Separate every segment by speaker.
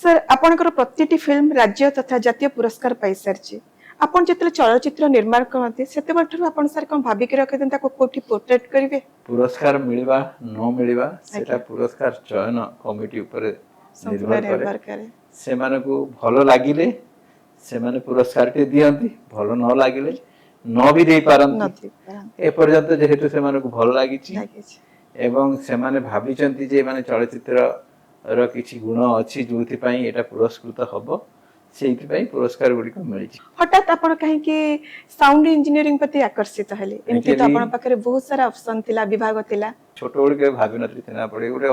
Speaker 1: Sir, ଆପଣଙ୍କର ପ୍ରତିଟି film ରାଜ୍ୟ ତଥା ଜାତୀୟ ପୁରସ୍କାର ପାଇସାରିଛି। ଆପଣ ଯେତେବେଳେ ଚଳଚ୍ଚିତ୍ର ନିର୍ମାଣ କରନ୍ତି, ସେତେବେଳେ ଠାରୁ ଆପଣ ସାର୍ କଣ ଭାବିକି ରଖିଛନ୍ତି ତାକୁ କୋଉଠି ପୋର୍ଟ୍ରେଟ୍ କରିବେ?
Speaker 2: ପୁରସ୍କାର ମିଳିବା ନ ମିଳିବା, ସେଟା ପୁରସ୍କାର ଚୟନ କମିଟି ଉପରେ
Speaker 1: ସମ୍ପୂର୍ଣ୍ଣ
Speaker 2: ନିର୍ଭର କରେ।
Speaker 1: ନିର୍ଭର କରେ।
Speaker 2: ସେମାନଙ୍କୁ ଭଲ ଲାଗିଲେ ସେମାନେ ପୁରସ୍କାରଟି ଦିଅନ୍ତି, ଭଲ ନ ଲାଗିଲେ ନ ବି
Speaker 1: ନ
Speaker 2: ଦେଇପାରନ୍ତି।
Speaker 1: ଦେଇପାରନ୍ତି।
Speaker 2: ଏପର୍ଯ୍ୟନ୍ତ ଯେହେତୁ ସେମାନଙ୍କୁ ଭଲ ଲାଗିଛି
Speaker 1: ଲାଗିଛି
Speaker 2: ଏବଂ ସେମାନେ ଭାବିଛନ୍ତି ଯେ ମାନେ ଚଳଚ୍ଚିତ୍ରର କିଛି ଗୁଣ ଅଛି, ଯୋଉଥିପାଇଁ ଏଇଟା ପୁରସ୍କୃତ ହବ, ସେଇଥିପାଇଁ ପୁରସ୍କାର ଗୁଡ଼ିକ ମିଳିଛି।
Speaker 1: ହଠାତ୍ ଆପଣ କାହିଁକି ସାଉଣ୍ଡ ଇଞ୍ଜିନିୟରିଂ ପ୍ରତି ଆକର୍ଷିତ ହେଲେ? ଏମିତି ତ
Speaker 2: Actually-
Speaker 1: ଆପଣଙ୍କ ପାଖରେ ବହୁତ ସାରା ଅପସନ ଥିଲା, ବିଭାଗ ଥିଲା।
Speaker 2: ଛୋଟବେଳୁ କେବେ ଭାବିନଥିଲି ସିନେମା ପଢ଼ି। ଗୋଟେ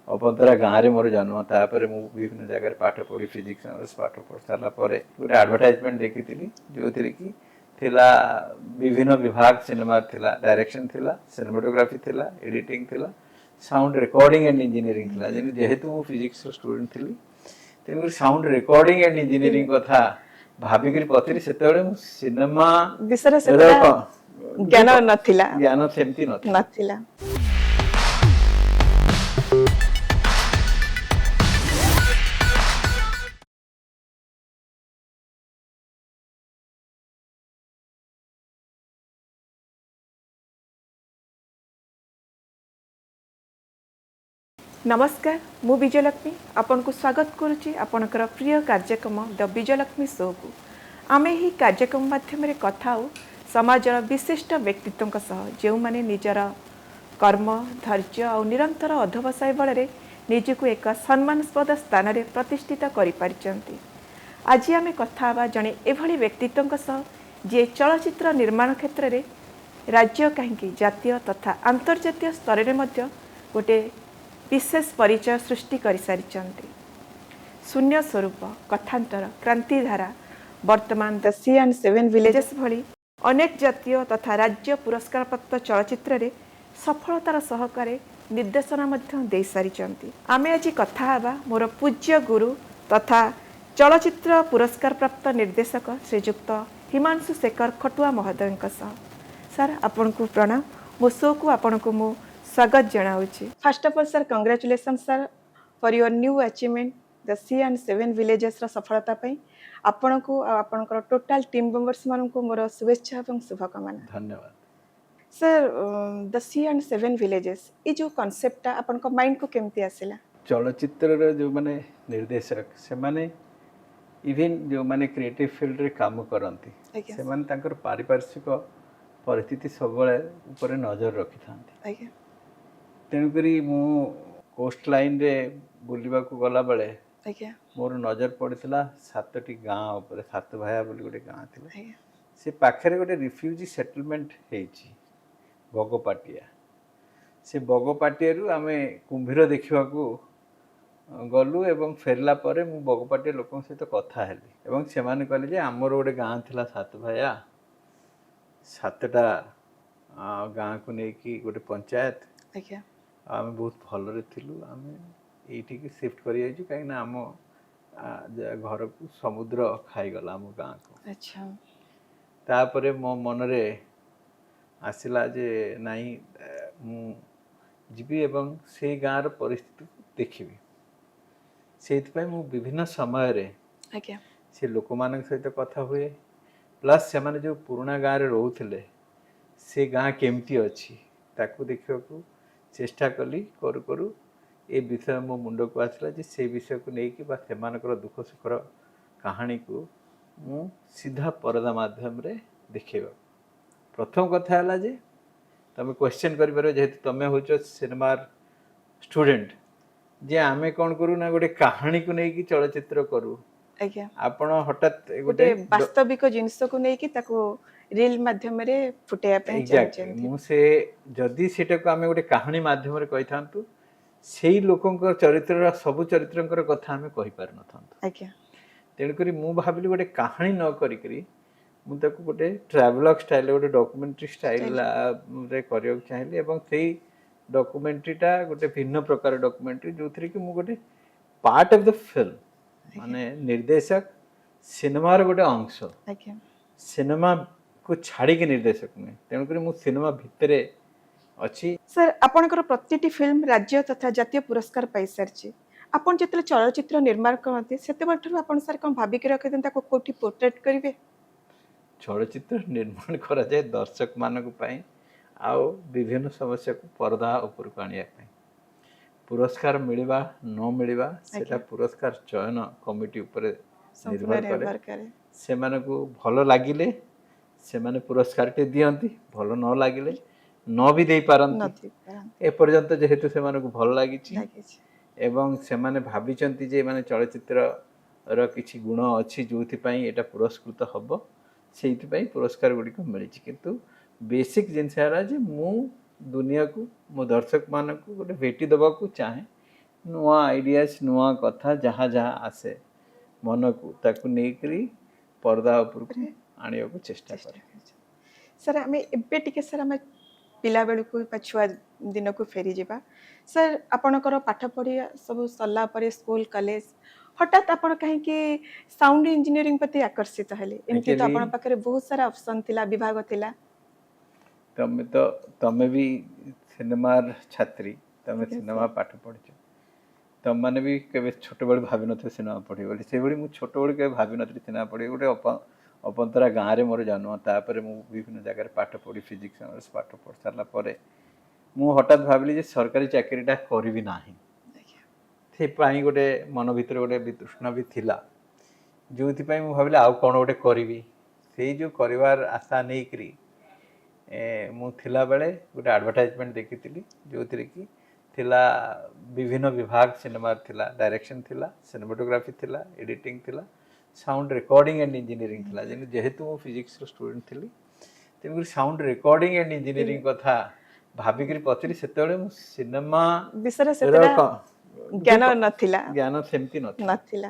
Speaker 2: ଅପନ୍ତରା ଗାଁରେ ମୋର ଜନ୍ମ। ତାପରେ ମୁଁ ବିଭିନ୍ନ ଜାଗାରେ ପାଠ ପଢ଼ି, ଫିଜିକ୍ସ ଅନର୍ସ ପାଠ ପଢ଼ି ସାରିଲା ପରେ ଗୋଟେ ଆଡଭର୍ଟାଇଜମେଣ୍ଟ ଦେଖିଥିଲି, ଯୋଉଥିରେ କି ଥିଲା ବିଭିନ୍ନ ବିଭାଗ ସିନେମାର ଥିଲା, ଡାଇରେକ୍ସନ ଥିଲା, ସିନେମାଟୋଗ୍ରାଫି ଥିଲା, ଏଡିଟିଂ ଥିଲା, ସାଉଣ୍ଡ ରେକର୍ଡିଂ ଆଣ୍ଡ ଇଞ୍ଜିନିୟରିଂ ଥିଲା। ଯେମିତି ଯେହେତୁ ମୁଁ ଫିଜିକ୍ସର ଷ୍ଟୁଡେଣ୍ଟ ଥିଲି, ତେଣୁକରି ସାଉଣ୍ଡ ରେକର୍ଡିଂ ଆଣ୍ଡ ଇଞ୍ଜିନିୟରିଂ କଥା ଭାବିକିରି ପଥିଲି। ସେତେବେଳେ ମୁଁ ସିନେମା
Speaker 1: ବିଷୟରେ ସେତେଟା ଜ୍ଞାନ ନଥିଲା।
Speaker 2: ଜ୍ଞାନ ସେମିତି ନଥିଲା।
Speaker 1: ନଥିଲା। ନମସ୍କାର, ମୁଁ ବିଜୟଲକ୍ଷ୍ମୀ ଆପଣଙ୍କୁ ସ୍ୱାଗତ କରୁଛି ଆପଣଙ୍କର ପ୍ରିୟ କାର୍ଯ୍ୟକ୍ରମ ଦ ବିଜୟଲକ୍ଷ୍ମୀ ଶୋକୁ। ଆମେ ଏହି କାର୍ଯ୍ୟକ୍ରମ ମାଧ୍ୟମରେ କଥା ହେଉ ସମାଜର ବିଶିଷ୍ଟ ବ୍ୟକ୍ତିତ୍ୱଙ୍କ ସହ, ଯେଉଁମାନେ ନିଜର କର୍ମ, ଧୈର୍ଯ୍ୟ ଆଉ ନିରନ୍ତର ଅଧ୍ୟବସାୟ ବଳରେ ନିଜକୁ ଏକ ସମ୍ମାନସ୍ପଦ ସ୍ଥାନରେ ପ୍ରତିଷ୍ଠିତ କରିପାରିଛନ୍ତି। ଆଜି ଆମେ କଥା ହେବା ଜଣେ ଏଭଳି ବ୍ୟକ୍ତିତ୍ୱଙ୍କ ସହ, ଯିଏ ଚଳଚ୍ଚିତ୍ର ନିର୍ମାଣ କ୍ଷେତ୍ରରେ ରାଜ୍ୟ କାହିଁକି, ଜାତୀୟ ତଥା ଆନ୍ତର୍ଜାତୀୟ ସ୍ତରରେ ମଧ୍ୟ ଗୋଟେ ବିଶେଷ ପରିଚୟ ସୃଷ୍ଟି କରିସାରିଛନ୍ତି। ଶୂନ୍ୟ ସ୍ୱରୂପ, କଥାନ୍ତର, କ୍ରାନ୍ତିଧାରା, ବର୍ତ୍ତମାନ The Sea and Seven Villages ଭଳି ଅନେକ ଜାତୀୟ ତଥା ରାଜ୍ୟ ପୁରସ୍କାରପ୍ରାପ୍ତ ଚଳଚ୍ଚିତ୍ରରେ ସଫଳତାର ସହକାରେ ନିର୍ଦ୍ଦେଶନା ମଧ୍ୟ ଦେଇସାରିଛନ୍ତି। ଆମେ ଆଜି କଥା ହେବା ମୋର ପୂଜ୍ୟ ଗୁରୁ ତଥା ଚଳଚ୍ଚିତ୍ର ପୁରସ୍କାରପ୍ରାପ୍ତ ନିର୍ଦ୍ଦେଶକ ଶ୍ରୀଯୁକ୍ତ ହିମାଂଶୁ ଶେଖର ଖଟୁଆ ମହୋଦୟଙ୍କ ସହ। ସାର୍, ଆପଣଙ୍କୁ ପ୍ରଣାମ। ମୋ ଶୋକୁ ଆପଣଙ୍କୁ ମୁଁ ସ୍ୱାଗତ ଜଣାଉଛି। First of all, sir, congratulation, sir, for your new achievement, The Sea and Seven ଭିଲେଜେସ୍ର ସଫଳତା ପାଇଁ ଆପଣଙ୍କୁ ଆଉ ଆପଣଙ୍କର ଟୋଟାଲ ଟିମ୍ ମେମ୍ବର୍ସମାନଙ୍କୁ ମୋର ଶୁଭେଚ୍ଛା ଏବଂ ଶୁଭକାମନା।
Speaker 2: ଧନ୍ୟବାଦ।
Speaker 1: Sir, The Sea and Seven Villages, ଏ ଯେଉଁ କନସେପ୍ଟଟା ଆପଣଙ୍କ ମାଇଣ୍ଡକୁ କେମିତି ଆସିଲା?
Speaker 2: ଚଳଚ୍ଚିତ୍ରର ଯେଉଁମାନେ ନିର୍ଦ୍ଦେଶକ, ସେମାନେ ଇଭିନ୍ ଯେଉଁମାନେ କ୍ରିଏଟିଭ୍ ଫିଲ୍ଡରେ କାମ କରନ୍ତି, ସେମାନେ ତାଙ୍କର ପାରିପାର୍ଶ୍ୱିକ ପରିସ୍ଥିତି ସବୁବେଳେ ଉପରେ ନଜର ରଖିଥାନ୍ତି। ତେଣୁକରି ମୁଁ କୋଷ୍ଟ ଲାଇନରେ ବୁଲିବାକୁ ଗଲାବେଳେ ମୋର ନଜର ପଡ଼ିଥିଲା ସାତଟି ଗାଁ ଉପରେ। ସାତ ଭାୟା ବୋଲି ଗୋଟେ ଗାଁ ଥିଲା। ସେ ପାଖରେ ଗୋଟେ ରିଫ୍ୟୁଜି ସେଟଲମେଣ୍ଟ ହେଇଛି, ବଗପାଟିଆ। ସେ ବଗପାଟିଆରୁ ଆମେ କୁମ୍ଭୀର ଦେଖିବାକୁ ଗଲୁ ଏବଂ ଫେରିଲା ପରେ ମୁଁ ବଗପାଟିଆ ଲୋକଙ୍କ ସହିତ କଥା ହେଲି ଏବଂ ସେମାନେ କହିଲେ ଯେ ଆମର ଗୋଟେ ଗାଁ ଥିଲା ସାତ ଭାୟା, ସାତଟା ଗାଁକୁ ନେଇକି ଗୋଟେ ପଞ୍ଚାୟତ। ଆଉ ଆମେ ବହୁତ ଭଲରେ ଥିଲୁ। ଆମେ ଏଇଠିକି ସିଫ୍ଟ କରିଯାଇଛୁ, କାହିଁକିନା ଆମ ଘରକୁ ସମୁଦ୍ର ଖାଇଗଲା ଆମ ଗାଁକୁ। ତାପରେ ମୋ ମନରେ ଆସିଲା ଯେ ନାଇଁ, ମୁଁ ଯିବି ଏବଂ ସେଇ ଗାଁର ପରିସ୍ଥିତିକୁ ଦେଖିବି। ସେଇଥିପାଇଁ ମୁଁ ବିଭିନ୍ନ ସମୟରେ ସେ ଲୋକମାନଙ୍କ ସହିତ କଥା ହୁଏ, ପ୍ଲସ୍ ସେମାନେ ଯେଉଁ ପୁରୁଣା ଗାଁରେ ରହୁଥିଲେ, ସେ ଗାଁ କେମିତି ଅଛି ତାକୁ ଦେଖିବାକୁ ଚେଷ୍ଟା କଲି। କରୁ କରୁ ଏ ବିଷୟ ମୋ ମୁଣ୍ଡକୁ ଆସିଲା ଯେ ସେ ବିଷୟକୁ ନେଇକି ବା ସେମାନଙ୍କର ଦୁଃଖ ସୁଖର କାହାଣୀକୁ ମୁଁ ସିଧା ପରଦା ମାଧ୍ୟମରେ ଦେଖେଇବାକୁ। ପ୍ରଥମ କଥା ହେଲା ଯେ ତମେ କ୍ୱେଶ୍ଚନ୍ କରିପାରିବ, ଯେହେତୁ ତମେ ହେଉଛ ସିନେମାର ଷ୍ଟୁଡେଣ୍ଟ, ଯେ ଆମେ କ'ଣ କରୁ ନା ଗୋଟେ କାହାଣୀକୁ ନେଇକି ଚଳଚ୍ଚିତ୍ର କରୁ। ଆପଣ ହଠାତ୍
Speaker 1: ଗୋଟେ
Speaker 2: ଗୋଟେ
Speaker 1: ବାସ୍ତବିକ ଜିନିଷକୁ ନେଇକି ତାକୁ ରିଲ୍ ମାଧ୍ୟମରେ ଫୁଟେଇବା ପାଇଁ
Speaker 2: ଏକ୍ଜାକ୍ଟଲି।
Speaker 1: ଚାହୁଁଛନ୍ତି।
Speaker 2: ମୁଁ ସେ ଯଦି ସେଟାକୁ ଆମେ ଗୋଟେ କାହାଣୀ ମାଧ୍ୟମରେ କହିଥାନ୍ତୁ, ସେଇ ଲୋକଙ୍କ ଚରିତ୍ରର ସବୁ ଚରିତ୍ରଙ୍କର କଥା ଆମେ କହିପାରିନଥାନ୍ତୁ। ତେଣୁକରି ମୁଁ ଭାବିଲି ଗୋଟେ କାହାଣୀ ନ କରିକିରି ମୁଁ ତାକୁ ଗୋଟେ ଟ୍ରାଭେଲଗ୍ ଷ୍ଟାଇଲ, ଗୋଟେ ଡକୁମେଣ୍ଟାରୀ ଷ୍ଟାଇଲରେ କରିବାକୁ ଚାହିଁଲି ଏବଂ ସେଇ ଡକୁମେଣ୍ଟାରୀଟା ଗୋଟେ ଭିନ୍ନ ପ୍ରକାର ଡକୁମେଣ୍ଟାରୀ, ଯୋଉଥିରେ କି ମୁଁ ଗୋଟେ ପାର୍ଟ ଅଫ୍ the film, ମାନେ ନିର୍ଦ୍ଦେଶକ ସିନେମାର ଗୋଟେ ଅଂଶ। ସିନେମାକୁ ଛାଡ଼ିକି ନିର୍ଦ୍ଦେଶକ ନୁହେଁ। ତେଣୁକରି ମୁଁ ସିନେମା ଭିତରେ ଅଛି।
Speaker 1: ସାର୍, ଆପଣଙ୍କର ପ୍ରତିଟି ଫିଲ୍ମ ରାଜ୍ୟ ତଥା ଜାତୀୟ ପୁରସ୍କାର ପାଇସାରିଛି। ଆପଣ ଯେତେବେଳେ ଚଳଚ୍ଚିତ୍ର ନିର୍ମାଣ କରନ୍ତି, ସେତେବେଳେ ଠାରୁ ଆପଣ ସାର୍ କ'ଣ ଭାବିକି ରଖିଛନ୍ତି ତାକୁ କୋଉଠି ପୋର୍ଟ୍ରେଟ୍ କରିବେ?
Speaker 2: ଚଳଚ୍ଚିତ୍ର ନିର୍ମାଣ କରାଯାଏ ଦର୍ଶକମାନଙ୍କ ପାଇଁ ଆଉ ବିଭିନ୍ନ ସମସ୍ୟାକୁ ପରଦା ଉପରକୁ ଆଣିବା ପାଇଁ। ପୁରସ୍କାର ମିଳିବା ନ ମିଳିବା, ସେଟା ପୁରସ୍କାର ଚୟନ କମିଟି ଉପରେ
Speaker 1: ସମ୍ପୂର୍ଣ୍ଣ
Speaker 2: ନିର୍ଭର କରେ।
Speaker 1: ନିର୍ଭର କରେ।
Speaker 2: ସେମାନଙ୍କୁ ଭଲ ଲାଗିଲେ ସେମାନେ ପୁରସ୍କାରଟି ଦିଅନ୍ତି, ଭଲ ନ ଲାଗିଲେ ନ ବି ଦେଇପାରନ୍ତି।
Speaker 1: ନଦେଇପାରନ୍ତି।
Speaker 2: ଏପର୍ଯ୍ୟନ୍ତ ଯେହେତୁ ସେମାନଙ୍କୁ ଭଲ ଲାଗିଛି
Speaker 1: ଲାଗିଛି
Speaker 2: ଏବଂ ସେମାନେ ଭାବିଛନ୍ତି ଯେ ମାନେ ଚଳଚ୍ଚିତ୍ରର କିଛି ଗୁଣ ଅଛି, ଯେଉଁଥିପାଇଁ ଏଇଟା ପୁରସ୍କୃତ ହେବ, ସେଇଥିପାଇଁ ପୁରସ୍କାର ଗୁଡ଼ିକ ମିଳିଛି। କିନ୍ତୁ ବେସିକ୍ ଜିନିଷ ହେଲା ଯେ ମୁଁ ଦୁନିଆକୁ, ମୋ ଦର୍ଶକମାନଙ୍କୁ ଗୋଟେ ଭେଟି ଦେବାକୁ ଚାହେଁ। ନୂଆ ଆଇଡ଼ିଆସ୍, ନୂଆ କଥା, ଯାହା ଯାହା ଆସେ ମନକୁ, ତାକୁ ନେଇକରି ପରଦା ଉପରକୁ ଆଣିବାକୁ ଚେଷ୍ଟା କରେ।
Speaker 1: ସାର୍, ଆମେ ଏବେ ଟିକେ ସାର୍ ଆମେ ପିଲାବେଳକୁ ବା ଛୁଆ ଦିନକୁ ଫେରିଯିବା। ସାର୍, ଆପଣଙ୍କର ପାଠ ପଢ଼ିବା ସବୁ ସରିଲା ପରେ, ସ୍କୁଲ କଲେଜ, ହଠାତ୍ ଆପଣ କାହିଁକି ସାଉଣ୍ଡ ଇଞ୍ଜିନିୟରିଂ ପ୍ରତି ଆକର୍ଷିତ ହେଲେ? ଏମିତି ତ ଆପଣଙ୍କ ପାଖରେ ବହୁତ ସାରା ଅପସନ୍ ଥିଲା, ବିଭାଗ ଥିଲା।
Speaker 2: ତମେ ବି ସିନେମାର ଛାତ୍ରୀ, ତମେ ସିନେମା ପାଠ ପଢ଼ିଛ। ତମମାନେ ବି କେବେ ଛୋଟବେଳୁ ଭାବିନଥିବ ସିନେମା ପଢ଼ିବ ବୋଲି। ସେଇଭଳି ମୁଁ ଛୋଟବେଳୁ କେବେ ଭାବିନଥିଲି ସିନେମା ପଢ଼ିବି। ଗୋଟେ ଅପନ୍ତରା ଗାଁରେ ମୋର ଜନ୍ମ। ତାପରେ ମୁଁ ବିଭିନ୍ନ ଜାଗାରେ ପାଠ ପଢ଼ି, ଫିଜିକ୍ସ ଅନର୍ସ ପାଠ ପଢ଼ି ସାରିଲା ପରେ ମୁଁ ହଠାତ୍ ଭାବିଲି ଯେ ସରକାରୀ ଚାକିରିଟା କରିବି ନାହିଁ। ସେ ପାଇଁ ଗୋଟେ ମନ ଭିତରେ ଗୋଟେ ବିତୃଷ୍ଣା ବି ଥିଲା, ଯେଉଁଥିପାଇଁ ମୁଁ ଭାବିଲି ଆଉ କ'ଣ ଗୋଟେ କରିବି। ସେଇ ଯେଉଁ କରିବାର ଆଶା ନେଇକରି ମୁଁ ଥିଲାବେଳେ ଗୋଟେ ଆଡ଼ଭର୍ଟାଇଜମେଣ୍ଟ ଦେଖିଥିଲି, ଯେଉଁଥିରେ କି ଥିଲା ବିଭିନ୍ନ ବିଭାଗ ସିନେମାର ଥିଲା, ଡାଇରେକ୍ସନ୍ ଥିଲା, ସିନେମାଟୋଗ୍ରାଫି ଥିଲା, ଏଡ଼ିଟିଂ ଥିଲା, ସାଉଣ୍ଡ ରେକର୍ଡ଼ିଂ ଆଣ୍ଡ ଇଞ୍ଜିନିୟରିଂ ଥିଲା। ଯେମିତି ଯେହେତୁ ମୁଁ ଫିଜିକ୍ସର ଷ୍ଟୁଡେଣ୍ଟ ଥିଲି, ତେଣୁକରି ସାଉଣ୍ଡ ରେକର୍ଡ଼ିଂ ଆଣ୍ଡ ଇଞ୍ଜିନିୟରିଂ କଥା ଭାବିକିରି ପଚାରି। ସେତେବେଳେ ମୁଁ ସିନେମା
Speaker 1: ବିଷୟରେ ସେତେଟା ଜ୍ଞାନ ନଥିଲା।
Speaker 2: ଜ୍ଞାନ ସେମିତି ନଥିଲା।
Speaker 1: ନଥିଲା।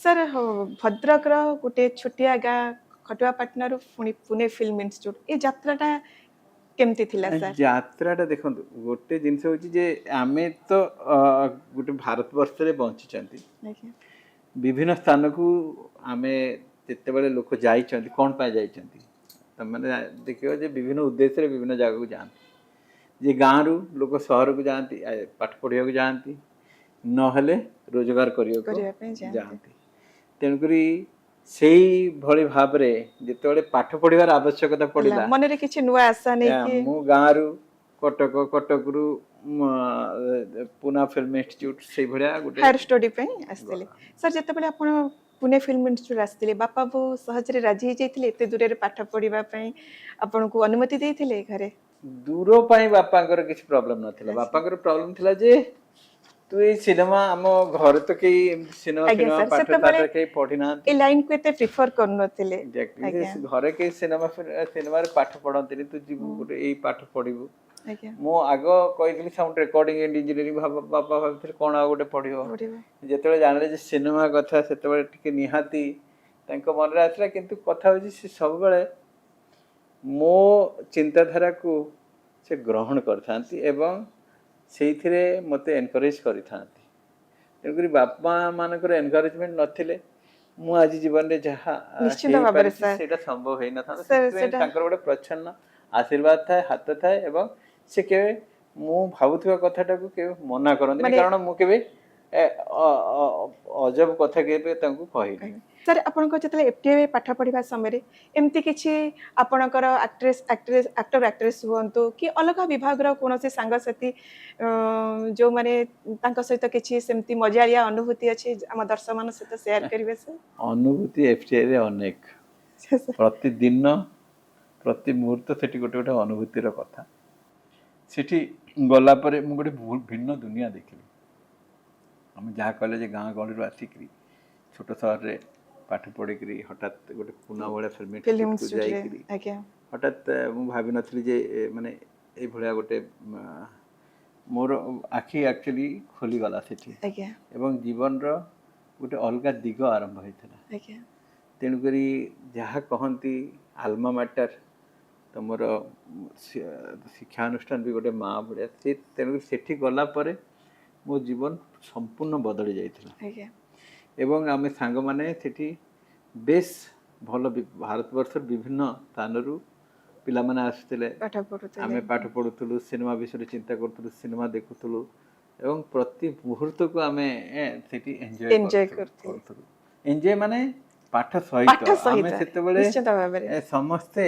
Speaker 1: ସାର୍, ଭଦ୍ରକର ଗୋଟେ ଛୋଟିଆ ଗାଁ ଖଟୁଆପାଟଣାରୁ ପୁଣି ପୁନେ ଫିଲ୍ମ ଇନଷ୍ଟିଚ୍ୟୁଟ୍, ଏ ଯାତ୍ରାଟା କେମିତି ଥିଲା ସାର୍?
Speaker 2: ଯାତ୍ରାଟା ଦେଖନ୍ତୁ, ଗୋଟେ ଜିନିଷ ହେଉଛି ଯେ ଆମେ ତ ଗୋଟେ ଭାରତବର୍ଷରେ ବଞ୍ଚିଛନ୍ତି। ବିଭିନ୍ନ ସ୍ଥାନକୁ ଆମେ ଯେତେବେଳେ ଲୋକ ଯାଇଛନ୍ତି, କ'ଣ ପାଇଁ ଯାଇଛନ୍ତି? ତମେମାନେ ଦେଖିବ ଯେ ବିଭିନ୍ନ ଉଦ୍ଦେଶ୍ୟରେ ବିଭିନ୍ନ ଜାଗାକୁ ଯାଆନ୍ତି। ଯେ ଗାଁରୁ ଲୋକ ସହରକୁ ଯାଆନ୍ତି, ପାଠ ପଢ଼ିବାକୁ ଯାଆନ୍ତି, ନହେଲେ ରୋଜଗାର କରିବାକୁ
Speaker 1: କରିବା ପାଇଁ ଯାଆନ୍ତି।
Speaker 2: ଯାଆନ୍ତି। ତେଣୁକରି ସେଇଭଳି ଭାବରେ ଯେତେବେଳେ ପାଠ ପଢ଼ିବାର ଆବଶ୍ୟକତା ପଡ଼ିଲା,
Speaker 1: ମନରେ କିଛି ନୂଆ ଆଶା ନେଇକି।
Speaker 2: ମୁଁ ଗାଁରୁ କଟକ, କଟକରୁ ପୁନା ଫିଲ୍ମ ଇନଷ୍ଟିଚ୍ୟୁଟ୍, ସେଇଭଳିଆ ଗୋଟେ
Speaker 1: ହାୟର ଷ୍ଟଡି ପାଇଁ ଆସିଥିଲେ। ସାର୍, ଯେତେବେଳେ ଆପଣ ପୁନେ ଫିଲ୍ମ ଇନଷ୍ଟିଚ୍ୟୁଟ୍ ଆସିଥିଲେ, ବାପା ବୋଉ ସହଜରେ ରାଜି ହେଇଯାଇଥିଲେ? ଏତେ ଦୂରରେ ପାଠ ପଢିବା ପାଇଁ ଆପଣଙ୍କୁ ଅନୁମତି ଦେଇଥିଲେ ଘରେ?
Speaker 2: ଦୂର ପାଇଁ ବାପାଙ୍କର କିଛି ପ୍ରୋବ୍ଲେମ ନଥିଲା। ବାପାଙ୍କର ପ୍ରୋବ୍ଲେମ ଥିଲା ଯେ ତୁ ଏଇ ସିନେମା, ଆମ ଘରେ ତ କେହି ଏମିତି ସିନେମା ଫିନେମା ପାଠ
Speaker 1: ସେତେବେଳେ
Speaker 2: ସାଠ କେହି ପଢି ନାହାନ୍ତି।
Speaker 1: ଏ ଲାଇନକୁ ଏତେ ପ୍ରିଫର କରୁନଥିଲେ।
Speaker 2: Exactly. ଘରେ କେହି ସିନେମାରେ ପାଠ ପଢନ୍ତିନି, ତୁ ଯିବୁ ଗୋଟେ ଏଇ ପାଠ ପଢିବୁ। ମୁଁ ଆଗ କହିଥିଲି ସାଉଣ୍ଡ ରେକର୍ଡିଂ ଆଣ୍ଡ ଇଞ୍ଜିନିୟରିଂ। ବାପା ଭାବିଥିଲେ କ'ଣ ଆଉ ଗୋଟେ ପଢିବ।
Speaker 1: ପଢିବ।
Speaker 2: ଯେତେବେଳେ ଜାଣିଲେ ଯେ ସିନେମା କଥା, ସେତେବେଳେ ଟିକେ ନିହାତି ତାଙ୍କ ମନରେ ଆସିଲା। କିନ୍ତୁ କଥା ହେଉଛି, ସେ ସବୁବେଳେ ମୋ ଚିନ୍ତାଧାରାକୁ ସେ ଗ୍ରହଣ କରିଥାନ୍ତି ଏବଂ ସେଇଥିରେ ମୋତେ ଏନକରେଜ୍ କରିଥାନ୍ତି। ତେଣୁକରି ବାପା ମାନଙ୍କର ଏନକରେଜମେଣ୍ଟ ନଥିଲେ ମୁଁ ଆଜି ଜୀବନରେ ଯାହା
Speaker 1: ନିଶ୍ଚିନ୍ତ ଭାବରେ
Speaker 2: ହେଇପାରିଛି,
Speaker 1: ସାର୍।
Speaker 2: ସେଇଟା ସମ୍ଭବ ହେଇନଥାନ୍ତା।
Speaker 1: ସାର୍,
Speaker 2: ସେଥିପାଇଁ ତାଙ୍କର ଗୋଟେ ପ୍ରଚ୍ଛନ୍ନ ଆଶୀର୍ବାଦ ଥାଏ, ହାତ ଥାଏ ଏବଂ ସେ କେବେ ମୁଁ ଭାବୁଥିବା କଥାଟାକୁ କେବେ ମନା କରନ୍ତିନି, କାରଣ ମୁଁ କେବେ ଅଜବ କଥା କେବେ ତାଙ୍କୁ କହିନି।
Speaker 1: ସାର୍, ଆପଣଙ୍କ ଯେତେବେଳେ ଏଫ୍ଟିଆଇ ପାଠ ପଢ଼ିବା ସମୟରେ ଏମିତି କିଛି ଆପଣଙ୍କର ଆକ୍ଟ୍ରେସ୍ ଆକ୍ଟ୍ରେସ୍ ଆକ୍ଟର ଆକ୍ଟ୍ରେସ୍ ହୁଅନ୍ତୁ କି ଅଲଗା ବିଭାଗର କୌଣସି ସାଙ୍ଗସାଥି, ଯେଉଁମାନେ ତାଙ୍କ ସହିତ କିଛି ସେମିତି ମଜାଳିଆ ଅନୁଭୂତି ଅଛି, ଆମ ଦର୍ଶକମାନଙ୍କ ସହିତ ସେୟାର କରିବେ ସାର୍?
Speaker 2: ଅନୁଭୂତି ଏଫ୍ଟିଆଇରେ ଅନେକ। ପ୍ରତିଦିନ, ପ୍ରତି ମୁହୂର୍ତ୍ତ ସେଠି ଗୋଟେ ଗୋଟେ ଅନୁଭୂତିର କଥା। ସେଠି ଗଲା ପରେ ମୁଁ ଗୋଟେ ବହୁତ ଭିନ୍ନ ଦୁନିଆ ଦେଖିଲି। ଆମେ ଯାହା କହିଲେ ଯେ ଗାଁ ଗହଳିରୁ ଆସିକିରି ଛୋଟ ସହରରେ ପାଠ ପଢ଼ିକିରି ହଠାତ୍ ଗୋଟେ ପୁନା ଭଳିଆ ଫିଲ୍ମ
Speaker 1: ଫିଲ୍ମ
Speaker 2: ଇନଷ୍ଟିଚ୍ୟୁଟକୁ
Speaker 1: ଇନଷ୍ଟିଚ୍ୟୁଟ୍ରେ
Speaker 2: ଯାଇକିରି ହଠାତ୍ ମୁଁ ଭାବିନଥିଲି ଯେ ମାନେ ଏଇଭଳିଆ ଗୋଟେ ମୋର ଆଖି ଆକ୍ଚୁଆଲି ଖୋଲିଗଲା ସେଠି ଏବଂ ଜୀବନର ଗୋଟେ ଅଲଗା ଦିଗ ଆରମ୍ଭ ହେଇଥିଲା। ତେଣୁକରି ଯାହା କହନ୍ତି ଆଲମା ମାଟର, ତମର ଶିକ୍ଷାନୁଷ୍ଠାନ ବି ଗୋଟେ ମା ଭଳିଆ ସେ। ତେଣୁକରି ସେଠି ଗଲା ପରେ ମୋ ଜୀବନ ସମ୍ପୂର୍ଣ୍ଣ ବଦଳି ଯାଇଥିଲା। ଏବଂ ଆମେ ସାଙ୍ଗମାନେ ସେଠି ବେଶ ଭଲ, ଭାରତବର୍ଷର ବିଭିନ୍ନ ସ୍ଥାନରୁ ପିଲାମାନେ ଆସୁଥିଲେ।
Speaker 1: ପାଠ ପଢୁଥିଲେ।
Speaker 2: ଆମେ ପାଠ ପଢ଼ୁଥିଲୁ, ସିନେମା ବିଷୟରେ ଚିନ୍ତା କରୁଥିଲୁ, ସିନେମା ଦେଖୁଥିଲୁ। ଏବଂ ପ୍ରତି ମୁହୂର୍ତ୍ତକୁ ଆମେ ସେଠି ଏନ୍ଜୟ
Speaker 1: Enjoy କରୁଥିଲେ।
Speaker 2: କରୁଥିଲୁ। ଏନ୍ଜୟ ମାନେ ପାଠ
Speaker 1: ପାଠ
Speaker 2: ସହିତ ଆମେ
Speaker 1: ସହିତ
Speaker 2: ସେତେବେଳେ
Speaker 1: ନିଶ୍ଚିତ ଭାବରେ
Speaker 2: ସମସ୍ତେ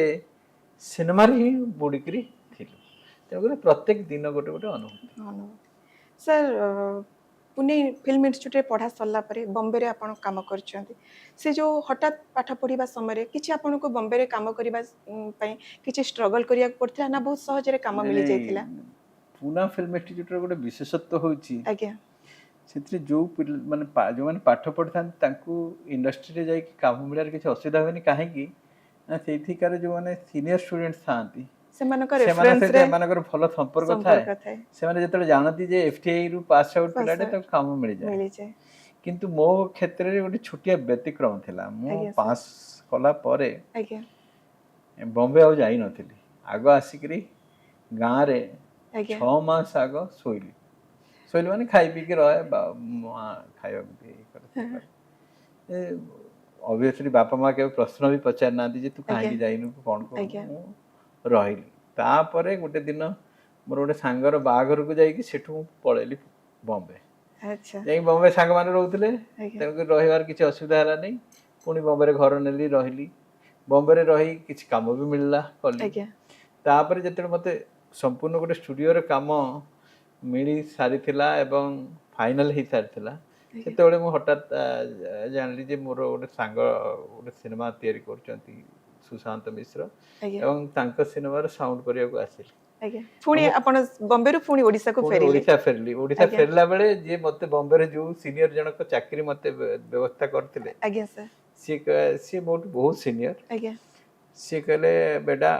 Speaker 2: ସିନେମାରେ ହିଁ ବୁଡ଼ିକିରି ଥିଲୁ। ତେଣୁକରି ପ୍ରତ୍ୟେକ ଦିନ ଗୋଟେ ଗୋଟେ ଅନୁଭୂତି।
Speaker 1: ଅନୁଭୂତି। ସାର୍, ପୁନେ ଫିଲ୍ମ ଇନଷ୍ଟିଚ୍ୟୁଟ୍ରେ ପଢ଼ା ସରିଲା ପରେ ବମ୍ବେରେ ଆପଣ କାମ କରିଛନ୍ତି। ସେ ଯେଉଁ ହଠାତ୍ ପାଠ ପଢ଼ିବା ସମୟରେ କିଛି ଆପଣଙ୍କୁ ବମ୍ବେରେ କାମ କରିବା ପାଇଁ କିଛି ଷ୍ଟ୍ରଗଲ୍ କରିବାକୁ ପଡ଼ିଥିଲା ନା ବହୁତ ସହଜରେ କାମ ମିଳିଯାଇଥିଲା?
Speaker 2: ପୁନା ଫିଲ୍ମ ଇନଷ୍ଟିଚ୍ୟୁଟ୍ର ଗୋଟେ ବିଶେଷତ୍ୱ ହେଉଛି, ସେଥିରେ ଯୋଉ ମାନେ ଯୋଉମାନେ ପାଠ ପଢ଼ିଥାନ୍ତି, ତାଙ୍କୁ ଇଣ୍ଡଷ୍ଟ୍ରିରେ ଯାଇକି କାମ ମିଳିବାରେ କିଛି ଅସୁବିଧା ହୁଏନି। କାହିଁକି ନା ସେଇଠିକାର ଯୋଉମାନେ ସିନିୟର ଷ୍ଟୁଡେଣ୍ଟ ଥାଆନ୍ତି,
Speaker 1: ସେମାନଙ୍କ
Speaker 2: ସେମାନଙ୍କ ସହିତ
Speaker 1: ରେଫରେନ୍ସରେ
Speaker 2: ଏମାନଙ୍କର ଭଲ ସମ୍ପର୍କ ଥାଏ।
Speaker 1: ସମ୍ପର୍କ ଥାଏ।
Speaker 2: ସେମାନେ ଯେତେବେଳେ ଜାଣନ୍ତି ଯେ ଏଫଟିଆଇ ରୁ ପାସ୍ ଆଉଟ୍
Speaker 1: Pass
Speaker 2: ପିଲାଟେ,
Speaker 1: out।
Speaker 2: ତାକୁ କାମ ମିଳିଯାଏ।
Speaker 1: ମିଳିଯାଏ।
Speaker 2: କିନ୍ତୁ ମୋ କ୍ଷେତ୍ରରେ ଗୋଟେ ଛୋଟିଆ ବ୍ୟତିକ୍ରମ ଥିଲା। ମୁଁ ପାସ୍ କଲା ପରେ ବମ୍ବେ ଆଉ ଯାଇନଥିଲି। ଆଗ ଆସିକିରି ଗାଁରେ 6 ମାସ ଆଗ ଶୋଇଲି। ଶୋଇଲି ମାନେ ଖାଇ ପିଇକି ରହେ, ମା ଖାଇବାକୁ ଦିଏ, ଇଏ କରେ, ସିଏ କରେ। ଅବଭିୟସଲି ବାପା ମା କେବେ ପ୍ରଶ୍ନ ବି ପଚାରି ନାହାନ୍ତି ଯେ ତୁ କାହିଁକି ଯାଇନୁ, କ'ଣ କରୁ। ମୁଁ ରହିଲି। ତାପରେ ଗୋଟେ ଦିନ ମୋର ଗୋଟେ ସାଙ୍ଗର ବାହାଘରକୁ ଯାଇକି ସେଠୁ ମୁଁ ପଳେଇଲି ବମ୍ବେ। ଯାଇକି ବମ୍ବେ ସାଙ୍ଗମାନେ ରହୁଥିଲେ, ତେଣୁକରି ରହିବାର କିଛି ଅସୁବିଧା ହେଲାନି। ପୁଣି ବମ୍ବେରେ ଘର ନେଲି, ରହିଲି। ବମ୍ବେରେ ରହି କିଛି କାମ ବି ମିଳିଲା, କଲି। ତାପରେ ଯେତେବେଳେ ମୋତେ ସମ୍ପୂର୍ଣ୍ଣ ଗୋଟେ ଷ୍ଟୁଡ଼ିଓର କାମ ମିଳି ସାରିଥିଲା ଏବଂ ଫାଇନାଲ ହେଇ ସାରିଥିଲା, ସେତେବେଳେ ମୁଁ ହଠାତ୍ ଜାଣିଲି ଯେ ମୋର ଗୋଟେ ସାଙ୍ଗ ଗୋଟେ ସିନେମା ତିଆରି କରୁଛନ୍ତି, ସୁଶାନ୍ତ ମିଶ୍ର, ଏବଂ ତାଙ୍କ ସିନେମାର ସାଉଣ୍ଡ କରିବାକୁ ଆସିଲି।
Speaker 1: ଆଜ୍ଞା, ପୁଣି ଆପଣ ବମ୍ବେରୁ ପୁଣି ଓଡ଼ିଶାକୁ
Speaker 2: ପୁଣି
Speaker 1: ଫେରିଲେ।
Speaker 2: ଓଡ଼ିଶା ଫେରିଲି। ଓଡ଼ିଶା ଫେରିଲା ବେଳେ ଯିଏ ମୋତେ ବମ୍ବେରେ ଯୋଉ ସିନିୟର ଜଣକ ଚାକିରି ମୋତେ ବ୍ୟବସ୍ଥା କରିଥିଲେ,
Speaker 1: ଆଜ୍ଞା ସାର୍
Speaker 2: ସିଏ ମୋଠୁ ବହୁତ ସିନିୟର। ସିଏ କହିଲେ, "बेटा,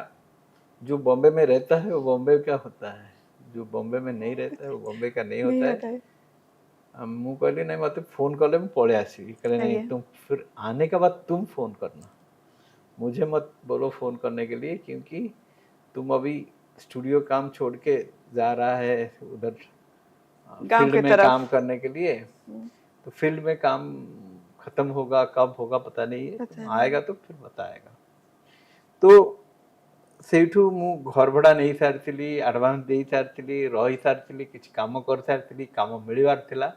Speaker 2: जो बॉम्बे में रहता है वो बॉम्बे का होता है, जो बॉम्बे में नहीं रहता है वो बॉम्बे का नहीं होता
Speaker 1: नहीं
Speaker 2: है।"
Speaker 1: होता है।
Speaker 2: ମୁଁ କହିଲି, "ନାଇଁ, ମୋତେ ଫୋନ୍ କଲେ ମୁଁ ପଳେଇ ଆସିବି।" କହିଲେ, "नहीं, तुम फिर आने के बाद तुम फोन करना, मुझे मत बोलो फोन करने के लिए, क्योंकि तुम अभी स्टूडियो काम छोड़ के जा रहा है उधर
Speaker 1: गांव
Speaker 2: फील्ड
Speaker 1: की
Speaker 2: में
Speaker 1: तरफ।
Speaker 2: काम करने के लिए, तो फील्ड में काम खत्म होगा, कब होगा पता नहीं है।
Speaker 1: पता
Speaker 2: तुम
Speaker 1: नहीं।
Speaker 2: आएगा तो फिर बताएगा।" ତ ସେଇଠୁ ମୁଁ ଘର ଭଡ଼ା ନେଇ ସାରିଥିଲି, ଆଡ଼ଭାନ୍ସ ଦେଇ ସାରିଥିଲି, ରହି ସାରିଥିଲି, କିଛି କାମ କରିସାରିଥିଲି, କାମ ମିଳିବାର ଥିଲା।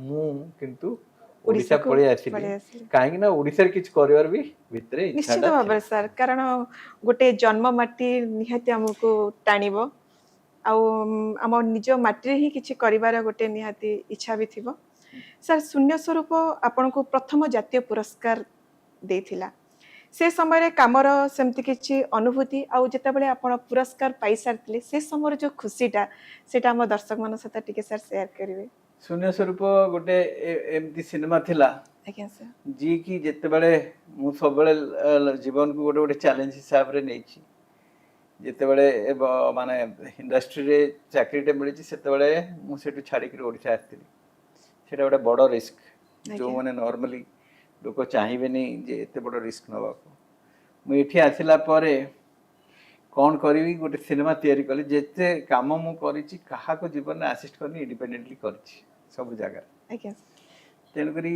Speaker 2: ମୁଁ କିନ୍ତୁ ଓଡ଼ିଶା
Speaker 1: ଓଡ଼ିଶାକୁ
Speaker 2: ପଳେଇ ଆସିଲି।
Speaker 1: ପଳେଇ ଆସିଲେ।
Speaker 2: କାହିଁକି ନା ଓଡ଼ିଶାରେ କିଛି କରିବାର ବି ଭିତରେ
Speaker 1: ନିଶ୍ଚିତ
Speaker 2: ଇଚ୍ଛାଟା
Speaker 1: ଭାବରେ
Speaker 2: ଥିଲା।
Speaker 1: ସାର୍, କାରଣ ଗୋଟେ ଜନ୍ମ ମାଟି ନିହାତି ଆମକୁ ଟାଣିବ ଆଉ ଆମ ନିଜ ମାଟିରେ ହିଁ କିଛି କରିବାର ଗୋଟେ ନିହାତି ଇଚ୍ଛା ବି ଥିବ। ସାର୍, ଶୂନ୍ୟ ସ୍ୱରୂପ ଆପଣଙ୍କୁ ପ୍ରଥମ ଜାତୀୟ ପୁରସ୍କାର ଦେଇଥିଲା। ସେ ସମୟରେ କାମର ସେମିତି କିଛି ଅନୁଭୂତି ଆଉ ଯେତେବେଳେ ଆପଣ ପୁରସ୍କାର ପାଇସାରିଥିଲେ, ସେ ସମୟର ଯୋଉ ଖୁସିଟା, ସେଇଟା ଆମ ଦର୍ଶକମାନଙ୍କ ସହିତ ଟିକେ ସାର୍ ସେୟାର କରିବେ।
Speaker 2: ଶୂନ୍ୟ ସ୍ୱରୂପ ଗୋଟେ ଏମିତି ସିନେମା ଥିଲା,
Speaker 1: ଆଜ୍ଞା ସାର୍
Speaker 2: ଯିଏକି ଯେତେବେଳେ ମୁଁ ସବୁବେଳେ ଜୀବନକୁ ଗୋଟେ ଗୋଟେ ଚ୍ୟାଲେଞ୍ଜ ହିସାବରେ ନେଇଛି। ଯେତେବେଳେ ମାନେ ଇଣ୍ଡଷ୍ଟ୍ରିରେ ଚାକିରିଟେ ମିଳିଛି, ସେତେବେଳେ ମୁଁ ସେଠୁ ଛାଡ଼ିକିରି ଓଡ଼ିଶା ଆସିଥିଲି। ସେଇଟା ଗୋଟେ ବଡ଼ ରିସ୍କ, ଯେଉଁମାନେ ନର୍ମାଲି ଲୋକ ଚାହିଁବେନି ଯେ ଏତେ ବଡ଼ ରିସ୍କ ନେବାକୁ। ମୁଁ ଏଠି ଆସିଲା ପରେ କ'ଣ କରିବି, ଗୋଟେ ସିନେମା ତିଆରି କଲି। ଯେତେ କାମ ମୁଁ କରିଛି, କାହାକୁ ଜୀବନରେ ଆସିଷ୍ଟ କରିନି, ଇଣ୍ଡିପେଣ୍ଡେଣ୍ଟଲି କରିଛି ସବୁ ଜାଗାରେ। ତେଣୁକରି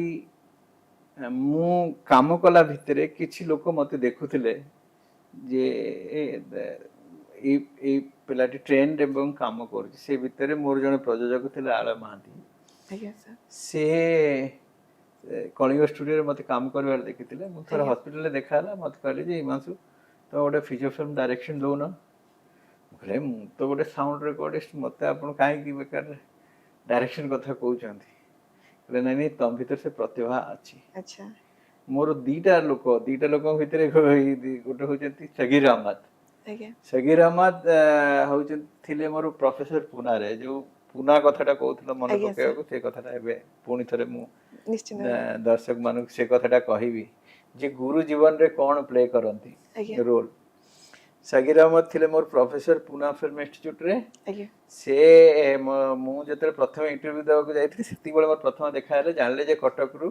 Speaker 2: ମୁଁ କାମ କଲା ଭିତରେ କିଛି ଲୋକ ମୋତେ ଦେଖୁଥିଲେ ଯେ ଏଇ ପିଲାଟି ଟ୍ରେଣ୍ଡ ଏବଂ କାମ କରୁଛି। ସେ ଭିତରେ ମୋର ଜଣେ ପ୍ରଯୋଜକ ଥିଲେ, ଆଳୟ ମହାନ୍ତି।
Speaker 1: ଆଜ୍ଞା ସାର୍
Speaker 2: ସେ କଳିଙ୍ଗ ଷ୍ଟୁଡ଼ିଓରେ ମୋତେ କାମ କରିବାର ଦେଖିଥିଲେ। ମୁଁ ଥରେ ହସ୍ପିଟାଲରେ ଦେଖା ହେଲା। ମୋତେ କହିଲେ ଯେ, "ହିମାଂଶୁ, ତମେ ଗୋଟେ ଫିଚର ଫିଲ୍ମ ଡାଇରେକ୍ସନ ଦଉନ।" ମୁଁ କହିଲି, "ମୁଁ ତ ଗୋଟେ ସାଉଣ୍ଡ ରେକର୍ଡିଷ୍ଟ, ମୋତେ ଆପଣ କାହିଁକି ବେକାର ଡାଇରେକ୍ସନ କଥା କହୁଛନ୍ତି?" କହିଲେ, "ନାଇଁ ନାଇଁ, ତମ ଭିତରେ ସେ ପ୍ରତିଭା ଅଛି।" ମୋର ଦିଟା ଲୋକଙ୍କ ଭିତରେ ଗୋଟେ ହଉଛନ୍ତି ସଗୀର ଅହମଦ। ସଗୀର ଅହମଦ ହଉଛନ୍ତି ଥିଲେ ମୋର ପ୍ରଫେସର ପୁନାରେ। ଯୋଉ ପୁନା କଥାଟା କହୁଥିଲ ମନେ ପକେଇବାକୁ, ସେ କଥାଟା ଏବେ ପୁଣି ଥରେ ମୁଁ ଦର୍ଶକ ମାନଙ୍କୁ ସେ କଥାଟା କହିବି ଯେ ଗୁରୁ ଜୀବନରେ କ'ଣ ପ୍ଲେ କରନ୍ତି ରୋଲ। ସଗୀର ଅହମଦ ଥିଲେ ମୋର ପ୍ରଫେସର ପୁନା ଫିଲ୍ମ ଇନଷ୍ଟିଚ୍ୟୁଟରେ। ସେ ମୁଁ ଯେତେବେଳେ ପ୍ରଥମେ ଇଣ୍ଟରଭ୍ୟୁ ଦେବାକୁ ଯାଇଥିଲି, ସେତିକିବେଳେ ମୋର ପ୍ରଥମ ଦେଖା ହେଲେ, ଜାଣିଲେ ଯେ କଟକରୁ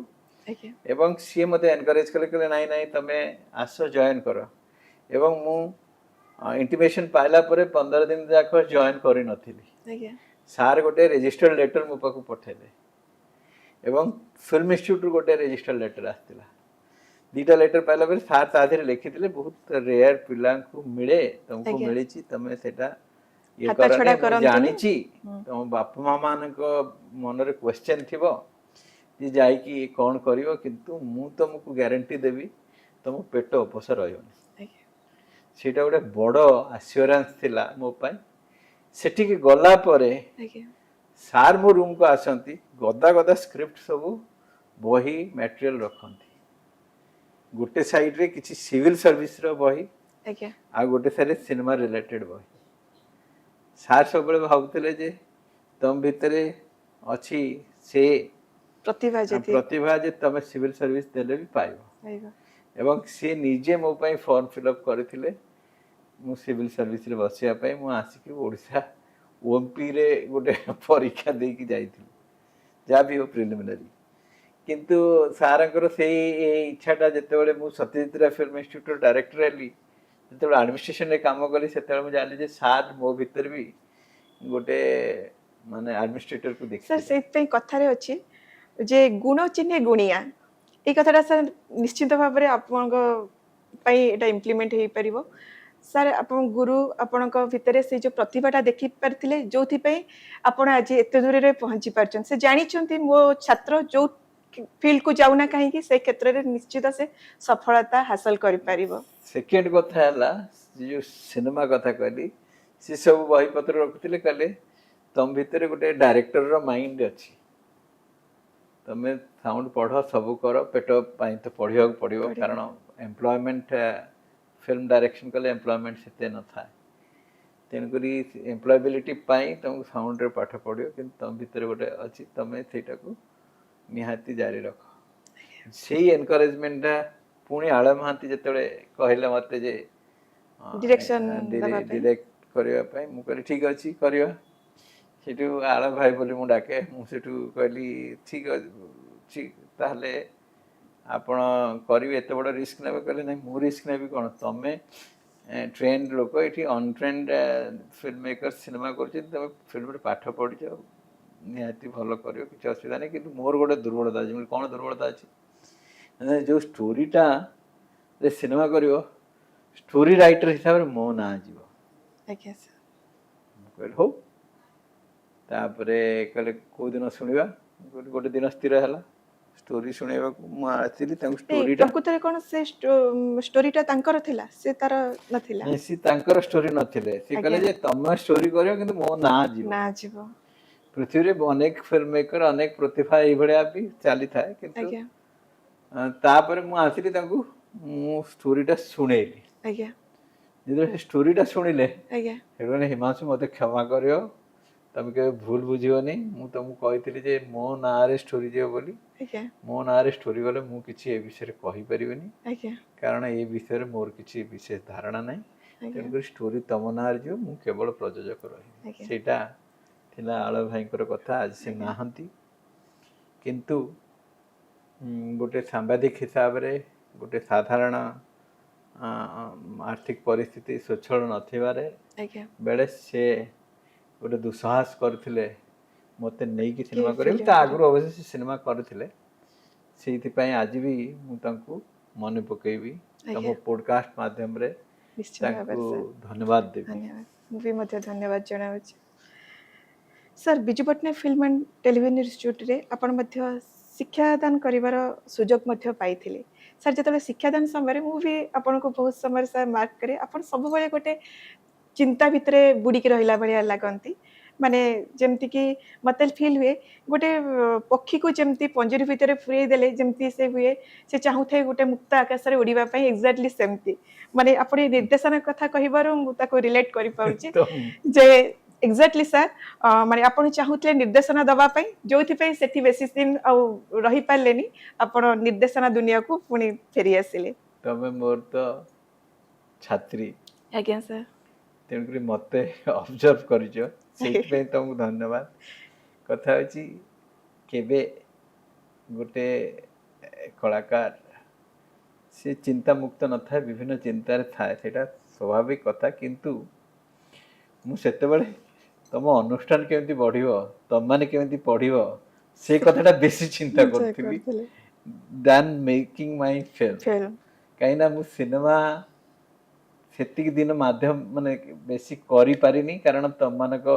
Speaker 2: ଏବଂ ସିଏ ମୋତେ ଏନକରେଜ କଲେ। କହିଲେ, "ନାଇଁ ନାଇଁ, ତମେ ଆସ, ଜଏନ୍ କର।" ଏବଂ ମୁଁ ଇଣ୍ଟିମେସନ୍ ପାଇଲା ପରେ 15 ଦିନ ଯାକ ଜଏନ୍ କରିନଥିଲି। ସାର୍ ଗୋଟେ ରେଜିଷ୍ଟର୍ଡ ଲେଟର ମୋ ପାଖକୁ ପଠେଇଲେ ଏବଂ ଫିଲ୍ମ ଇନଷ୍ଟିଚ୍ୟୁଟରୁ ଗୋଟେ ରେଜିଷ୍ଟର୍ଡ ଲେଟର ଆସିଥିଲା। ଦୁଇଟା ଲେଟର ପାଇଲା ପରେ ସାର୍ ତା ଦେହରେ ଲେଖିଥିଲେ, "ବହୁତ ରେୟାର ପିଲାଙ୍କୁ ମିଳେ, ତମକୁ ମିଳିଛି, ତମେ ସେଇଟା ଇଏ
Speaker 1: ହାତ
Speaker 2: କରନି,
Speaker 1: ଛଡା
Speaker 2: ମୁଁ
Speaker 1: କରନ୍ତୁନି।
Speaker 2: ଜାଣିଛି ତମ ବାପା ମା ମାନଙ୍କ ମନରେ କ୍ୱେଶ୍ଚନ୍ ଥିବ ଯେ ଯାଇକି ଇଏ କ'ଣ କରିବ, କିନ୍ତୁ ମୁଁ ତମକୁ ଗ୍ୟାରେଣ୍ଟି ଦେବି ତମ ପେଟ ଉପୋଷ ରହିବନି। ସେଇଟା ଗୋଟେ ବଡ଼ ଆସ୍ୟୁରାନ୍ସ ଥିଲା ମୋ ପାଇଁ। ସେଠିକି ଗଲା ପରେ ସାର୍ ମୋ ରୁମ୍କୁ ଆସନ୍ତି, ଗଦା ଗଦା ସ୍କ୍ରିପ୍ଟ ସବୁ ବହି ମ୍ୟାଟେରିଆଲ ରଖନ୍ତି। ଗୋଟେ ସାଇଡ୍ରେ କିଛି ସିଭିଲ୍ ସର୍ଭିସର ବହି, ଆଉ ଗୋଟେ ସାଇଡ୍ରେ ସିନେମା ରିଲେଟେଡ୍ ବହି। ସାର୍ ସବୁବେଳେ ଭାବୁଥିଲେ ଯେ ତମ ଭିତରେ ଅଛି ସେ
Speaker 1: ପ୍ରତିଭା ଯଦି
Speaker 2: ପ୍ରତିଭା ଯେ ତମେ ସିଭିଲ୍ ସର୍ଭିସ ଦେଲେ ବି ପାଇବ।
Speaker 1: ପାଇବ।
Speaker 2: ଏବଂ ସିଏ ନିଜେ ମୋ ପାଇଁ ଫର୍ମ ଫିଲ୍ଅପ୍ କରିଥିଲେ ମୁଁ ସିଭିଲ୍ ସର୍ଭିସରେ ବସିବା ପାଇଁ। ମୁଁ ଆସିକି ଓଡ଼ିଶା ଓଏମ୍ପିରେ ଗୋଟେ ପରୀକ୍ଷା ଦେଇକି ଯାଇଥିଲି, ଯାହା ବି ହଉ ପ୍ରିଲିମିନାରୀ। କିନ୍ତୁ ସାର୍ଙ୍କର ସେଇ ଏଇ ଇଚ୍ଛାଟା, ଯେତେବେଳେ ମୁଁ ସତ୍ୟଜିତ ରାୟ ଫିଲ୍ମ ଇନଷ୍ଟିଚ୍ୟୁଟ୍ର ଡାଇରେକ୍ଟର ହେଲି, ଯେତେବେଳେ ଆଡମିନିଷ୍ଟ୍ରେସନରେ କାମ କଲି, ସେତେବେଳେ ମୁଁ ଜାଣିଲି ଯେ ସାର୍ ମୋ ଭିତରେ ବି ଗୋଟେ ମାନେ ଆଡମିନିଷ୍ଟ୍ରେଟରକୁ
Speaker 1: ସାର୍,
Speaker 2: ଦେଖିଥିଲେ।
Speaker 1: ସେଇଥିପାଇଁ କଥାରେ ଅଛି ଯେ ଗୁଣ ଚିହ୍ନେ ଗୁଣିଆ। ଏଇ କଥାଟା ସାର୍ ନିଶ୍ଚିତ ଭାବରେ ଆପଣଙ୍କ ପାଇଁ ଏଇଟା ଇମ୍ପ୍ଲିମେଣ୍ଟ ହେଇପାରିବ। ସାର୍, ଆପଣ ଗୁରୁ ଆପଣଙ୍କ ଭିତରେ ସେଇ ଯୋଉ ପ୍ରତିଭାଟା ଦେଖିପାରିଥିଲେ, ଯୋଉଥିପାଇଁ ଆପଣ ଆଜି ଏତେ ଦୂରରେ ପହଞ୍ଚି ପାରିଛନ୍ତି। ସେ ଜାଣିଛନ୍ତି ମୋ ଛାତ୍ର ଯୋଉ ଫିଲ୍ଡକୁ ଯାଉନା କାହିଁକି, ସେ କ୍ଷେତ୍ରରେ ନିଶ୍ଚିତ ସେ ସଫଳତା ହାସଲ କରିପାରିବ।
Speaker 2: ସେକେଣ୍ଡ କଥା ହେଲା, ସେ ଯୋଉ ସିନେମା କଥା କହିଲି, ସେ ସବୁ ବହିପତ୍ର ରଖୁଥିଲେ। କହିଲେ, ତମ ଭିତରେ ଗୋଟେ ଡାଇରେକ୍ଟରର ମାଇଣ୍ଡ ଅଛି, ତମେ ସାଉଣ୍ଡ ପଢ଼, ସବୁ କର, ପେଟ ପାଇଁ ତ ପଢ଼ିବାକୁ ପଡ଼ିବ।
Speaker 1: ପଢ଼ିବ।
Speaker 2: କାରଣ ଏମ୍ପ୍ଲୟମେଣ୍ଟ, ଫିଲ୍ମ ଡାଇରେକ୍ସନ କଲେ ଏମ୍ପ୍ଲୟମେଣ୍ଟ ସେତେ ନଥାଏ। ତେଣୁକରି ଏମ୍ପ୍ଲୟବିଲିଟି ପାଇଁ ତମକୁ ସାଉଣ୍ଡରେ ପାଠ ପଢ଼ିବ, କିନ୍ତୁ ତମ ଭିତରେ ଗୋଟେ ଅଛି, ତମେ ସେଇଟାକୁ ନିହାତି ଜାରି ରଖ। ସେଇ ଏନକରେଜମେଣ୍ଟଟା ପୁଣି ଆଳୟ ମହାନ୍ତି ଯେତେବେଳେ କହିଲେ ମୋତେ ଯେ
Speaker 1: Direction ଦେବା ପାଇଁ।
Speaker 2: ଡିରେକ୍ଟ କରିବା ପାଇଁ, ମୁଁ କହିଲି, ଠିକ୍ ଅଛି, କରିବା। ସେଠୁ ଆଳୟ ଭାଇ ବୋଲି ମୁଁ ଡାକେ। ମୁଁ ସେଠୁ କହିଲି, ଠିକ୍ ଅଛି, ତାହେଲେ ଆପଣ କରିବେ, ଏତେ ବଡ଼ ରିସ୍କ ନେବେ? କହିଲେ, ନାଇଁ, ମୁଁ ରିସ୍କ ନେବି କ'ଣ? ତମେ ଟ୍ରେଣ୍ଡ ଲୋକ, ଏଠି ଅନଟ୍ରେଣ୍ଡ ଫିଲ୍ମ ମେକର ସିନେମା କରୁଛନ୍ତି, ତମେ ଫିଲ୍ମରେ ପାଠ ପଢ଼ିଛ, ନିହାତି ଭଲ କରିବ, କିଛି ଅସୁବିଧା ନାହିଁ। କିନ୍ତୁ ମୋର ଗୋଟେ ଦୁର୍ବଳତା ଅଛି। ମୁଁ କହିଲି, କ'ଣ ଦୁର୍ବଳତା ଅଛି? ନା, ଯେଉଁ ଷ୍ଟୋରିଟା ରେ ସିନେମା କରିବ, ଷ୍ଟୋରି ରାଇଟର ହିସାବରେ ମୋ ନାଁ ଯିବ।
Speaker 1: ଆଜ୍ଞା ସାର୍।
Speaker 2: ମୁଁ କହିଲି, ହଉ। ତାପରେ କହିଲେ, କେଉଁ ଦିନ ଶୁଣିବା? ମୁଁ କହିଲି, ଗୋଟେ ଦିନ ସ୍ଥିର ହେଲା ଷ୍ଟୋରି ଶୁଣେଇବାକୁ। ମୁଁ ଆସିଲି ତାଙ୍କୁ
Speaker 1: ନାଇଁ,
Speaker 2: ଷ୍ଟୋରିଟା
Speaker 1: ପ୍ରକୃତରେ କ'ଣ ସେ ଷ୍ଟୋରିଟା ତାଙ୍କର ଥିଲା, ସେ ତାର ନଥିଲା?
Speaker 2: ନାଇଁ, ସେ ତାଙ୍କର ଷ୍ଟୋରି ନଥିଲେ। ସେ କହିଲେ ଯେ ତମେ ଷ୍ଟୋରି କରିବ, କିନ୍ତୁ ମୋ ନାଁ ଯିବ।
Speaker 1: ନା ଯିବ।
Speaker 2: ପୃଥିବୀରେ ଅନେକ ଫିଲ୍ମ ମେକର, ଅନେକ ପ୍ରତିଭା ଏଇଭଳିଆ ବି ଚାଲିଥାଏ, କିନ୍ତୁ ତାପରେ ମୁଁ ଆସିଲି, ତାଙ୍କୁ ମୁଁ ଷ୍ଟୋରିଟା ଶୁଣେଇଲି। ଯେତେବେଳେ ସେ ଷ୍ଟୋରିଟା ଶୁଣିଲେ, ସେଠୁ କହିଲେ, ହିମାଂଶୁ, ମୋତେ କ୍ଷମା କରିବ, ତମେ କେବେ ଭୁଲ ବୁଝିବନି। ମୁଁ ତମକୁ କହିଥିଲି ଯେ ମୋ ନାଁରେ ଷ୍ଟୋରି ଯିବ ବୋଲି। ମୋ ନାଁରେ ଷ୍ଟୋରି ଗଲେ ମୁଁ କିଛି ଏ ବିଷୟରେ କହିପାରିବିନି, କାରଣ ଏ ବିଷୟରେ ମୋର କିଛି ବିଶେଷ ଧାରଣା ନାହିଁ। ତେଣୁକରି ଷ୍ଟୋରି ତମ ନାଁରେ ଯିବ, ମୁଁ କେବଳ ପ୍ରଯୋଜକ ରହିବି। ସେଇଟା ଥିଲା ଆଳୟ ଭାଇଙ୍କର କଥା। ଆଜି ସେ ନାହାନ୍ତି, କିନ୍ତୁ ଗୋଟେ ସାମ୍ବାଦିକ ହିସାବରେ, ଗୋଟେ ସାଧାରଣ ଆର୍ଥିକ ପରିସ୍ଥିତି ସ୍ୱଚ୍ଛଳ ନଥିବାରେ ବେଳେ ସେ ଗୋଟେ ଦୁଃସାହସ କରିଥିଲେ ମୋତେ ନେଇକି ସିନେମା କରିବାକୁ।
Speaker 1: film
Speaker 2: ତା ଆଗରୁ ଅବଶ୍ୟ ସେ ସିନେମା କରିଥିଲେ। ସେଇଥିପାଇଁ ଆଜି ବି ମୁଁ ତାଙ୍କୁ ମନେ ପକେଇବି ତମ ପୋଡକାଷ୍ଟ ମାଧ୍ୟମରେ।
Speaker 1: ନିଶ୍ଚିତ ଭାବରେ
Speaker 2: ତାଙ୍କୁ
Speaker 1: ସାର୍।
Speaker 2: ଧନ୍ୟବାଦ ଦେବି।
Speaker 1: ଧନ୍ୟବାଦ। ମୁଁ ବି ମଧ୍ୟ ଧନ୍ୟବାଦ ଜଣାଉଛି sir. Biju Patnaik film and television ଇନଷ୍ଟିଚ୍ୟୁଟ୍ରେ ଆପଣ ମଧ୍ୟ ଶିକ୍ଷାଦାନ କରିବାର ସୁଯୋଗ ମଧ୍ୟ ପାଇଥିଲେ ସାର୍। ଯେତେବେଳେ ଶିକ୍ଷାଦାନ ସମୟରେ ମୁଁ ବି ଆପଣଙ୍କୁ ବହୁତ ସମୟରେ ସାର୍ ମାର୍କ କରେ, ଆପଣ ସବୁବେଳେ ଗୋଟେ ଚିନ୍ତା ଭିତରେ ବୁଡ଼ିକି ରହିଲା ଭଳିଆ ଲାଗନ୍ତି। ମାନେ ଯେମିତିକି ମୋତେ ଫିଲ୍ ହୁଏ, ଗୋଟେ ପକ୍ଷୀକୁ ଯେମିତି ପଞ୍ଜୁରୀ ଭିତରେ ପୁରେଇ ଦେଲେ ଯେମିତି ସେ ହୁଏ, ସେ ଚାହୁଁଥାଏ ଗୋଟେ ମୁକ୍ତ ଆକାଶରେ ଉଡ଼ିବା ପାଇଁ, ଏକ୍ଜାକ୍ଟଲି ସେମିତି। ମାନେ ଆପଣ ଏ ନିର୍ଦ୍ଦେଶନା କଥା କହିବାରୁ ମୁଁ ତାକୁ ରିଲେଟ୍ କରିପାରୁଛି
Speaker 2: ତ
Speaker 1: ଯେ ଏକ୍ଜାକ୍ଟଲି ସାର୍, ମାନେ ଆପଣ ଚାହୁଁଥିଲେ ନିର୍ଦ୍ଦେଶନା ଦେବା ପାଇଁ, ଯୋଉଥିପାଇଁ ସେଠି ବେଶୀ ଦିନ ଆଉ ରହିପାରିଲେନି, ଆପଣ ନିର୍ଦ୍ଦେଶନା ଦୁନିଆକୁ ପୁଣି ଫେରି ଆସିଲେ।
Speaker 2: ତମେ ମୋର ତ ଛାତ୍ରୀ,
Speaker 1: ଆଜ୍ଞା ସାର୍।
Speaker 2: ତେଣୁକରି ମୋତେ ଅବଜର୍ଭ କରିଛ, ସେଇଥିପାଇଁ ତମକୁ ଧନ୍ୟବାଦ। କଥା ହେଉଛି, କେବେ ଗୋଟେ କଳାକାର ସେ ଚିନ୍ତାମୁକ୍ତ ନଥାଏ, ବିଭିନ୍ନ ଚିନ୍ତାରେ ଥାଏ, ସେଇଟା ସ୍ୱାଭାବିକ କଥା। କିନ୍ତୁ ମୁଁ ସେତେବେଳେ ତମ ଅନୁଷ୍ଠାନ କେମିତି ବଢ଼ିବ, ତମମାନେ କେମିତି ପଢ଼ିବ, ସେ କଥାଟା ବେଶୀ ଚିନ୍ତା କରୁଥିଲି ଦ୍ୟାନ୍ ମେକିଂ ମାଇ ଫିଲ୍ମ।
Speaker 1: ଫିଲ୍ମ।
Speaker 2: କାହିଁକିନା ମୁଁ ସିନେମା ସେତିକି ଦିନ ମାଧ୍ୟମ ମାନେ ବେଶୀ କରିପାରିନି, କାରଣ ତମମାନଙ୍କ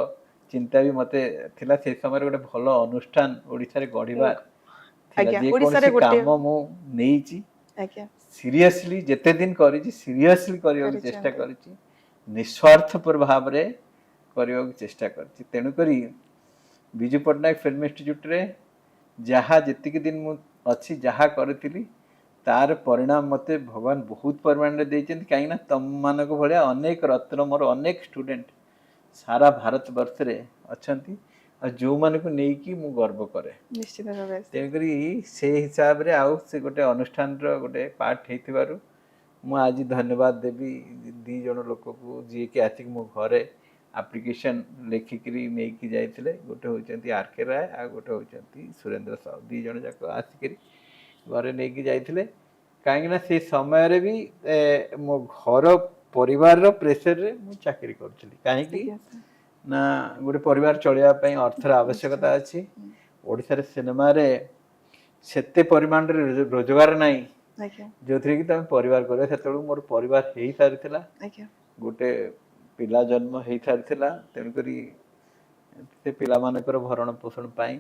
Speaker 2: ଚିନ୍ତା ବି ମୋତେ ଥିଲା। ସେଇ ସମୟରେ ଗୋଟେ ଭଲ ଅନୁଷ୍ଠାନ ଓଡ଼ିଶାରେ ଗଢ଼ିବା ଥିଲା।
Speaker 1: ଓଡ଼ିଶାରେ
Speaker 2: ଯେକୌଣସି
Speaker 1: ଗୋଟେ
Speaker 2: କାମ ମୁଁ ନେଇଛି, ସିରିୟସଲି ଯେତେ ଦିନ କରିଛି, ସିରିୟସଲି କରିବାକୁ ଚେଷ୍ଟା
Speaker 1: କରିଛନ୍ତି।
Speaker 2: କରିଛି, ନିସ୍ୱାର୍ଥପର ଭାବରେ କରିବାକୁ ଚେଷ୍ଟା କରିଛି। ତେଣୁକରି ବିଜୁ ପଟ୍ଟନାୟକ ଫିଲ୍ମ ଇନଷ୍ଟିଚ୍ୟୁଟ୍ରେ ଯାହା ଯେତିକି ଦିନ ମୁଁ ଅଛି, ଯାହା କରିଥିଲି, ତାର ପରିଣାମ ମୋତେ ଭଗବାନ ବହୁତ ପରିମାଣରେ ଦେଇଛନ୍ତି। କାହିଁକିନା ତମମାନଙ୍କ ଭଳିଆ ଅନେକ ରତ୍ନ ମୋର ଅନେକ ଷ୍ଟୁଡେଣ୍ଟ ସାରା ଭାରତ ବର୍ଷରେ ଅଛନ୍ତି, ଆଉ ଯେଉଁମାନଙ୍କୁ ନେଇକି ମୁଁ ଗର୍ବ କରେ।
Speaker 1: ନିଶ୍ଚିତ ଭାବେ।
Speaker 2: ତେଣୁକରି ସେଇ ହିସାବରେ ଆଉ ସେ ଗୋଟେ ଅନୁଷ୍ଠାନର ଗୋଟେ ପାର୍ଟ ହେଇଥିବାରୁ ମୁଁ ଆଜି ଧନ୍ୟବାଦ ଦେବି ଦି ଜଣ ଲୋକକୁ, ଯିଏକି ଆସିକି ମୋ ଘରେ ଆପ୍ଲିକେସନ୍ ଲେଖିକିରି ନେଇକି ଯାଇଥିଲେ। ଗୋଟେ ହେଉଛନ୍ତି ଆର୍ କେ ରାୟ, ଆଉ ଗୋଟେ ହେଉଛନ୍ତି ସୁରେନ୍ଦ୍ର ସାହୁ। ଦି ଜଣ ଯାକ ଆସିକିରି ଘରେ ନେଇକି ଯାଇଥିଲେ। କାହିଁକିନା ସେ ସମୟରେ ବି ମୋ ଘର ପରିବାରର ପ୍ରେସରରେ ମୁଁ ଚାକିରି କରୁଥିଲି। କାହିଁକି
Speaker 1: ସାର୍
Speaker 2: ନା ଗୋଟେ ପରିବାର ଚଳିବା ପାଇଁ ଅର୍ଥର ଆବଶ୍ୟକତା ଅଛି। ଓଡ଼ିଶାରେ ସିନେମାରେ ସେତେ ପରିମାଣରେ ରୋଜଗାର ନାହିଁ, ଯେଉଁଥିରେ କି ତମେ ପରିବାର କରିବ। ସେତେବେଳକୁ ମୋର ପରିବାର ହେଇସାରିଥିଲା, ଗୋଟେ ପିଲା ଜନ୍ମ ହେଇସାରିଥିଲା। ତେଣୁକରି ସେ ପିଲାମାନଙ୍କର ଭରଣ ପୋଷଣ ପାଇଁ,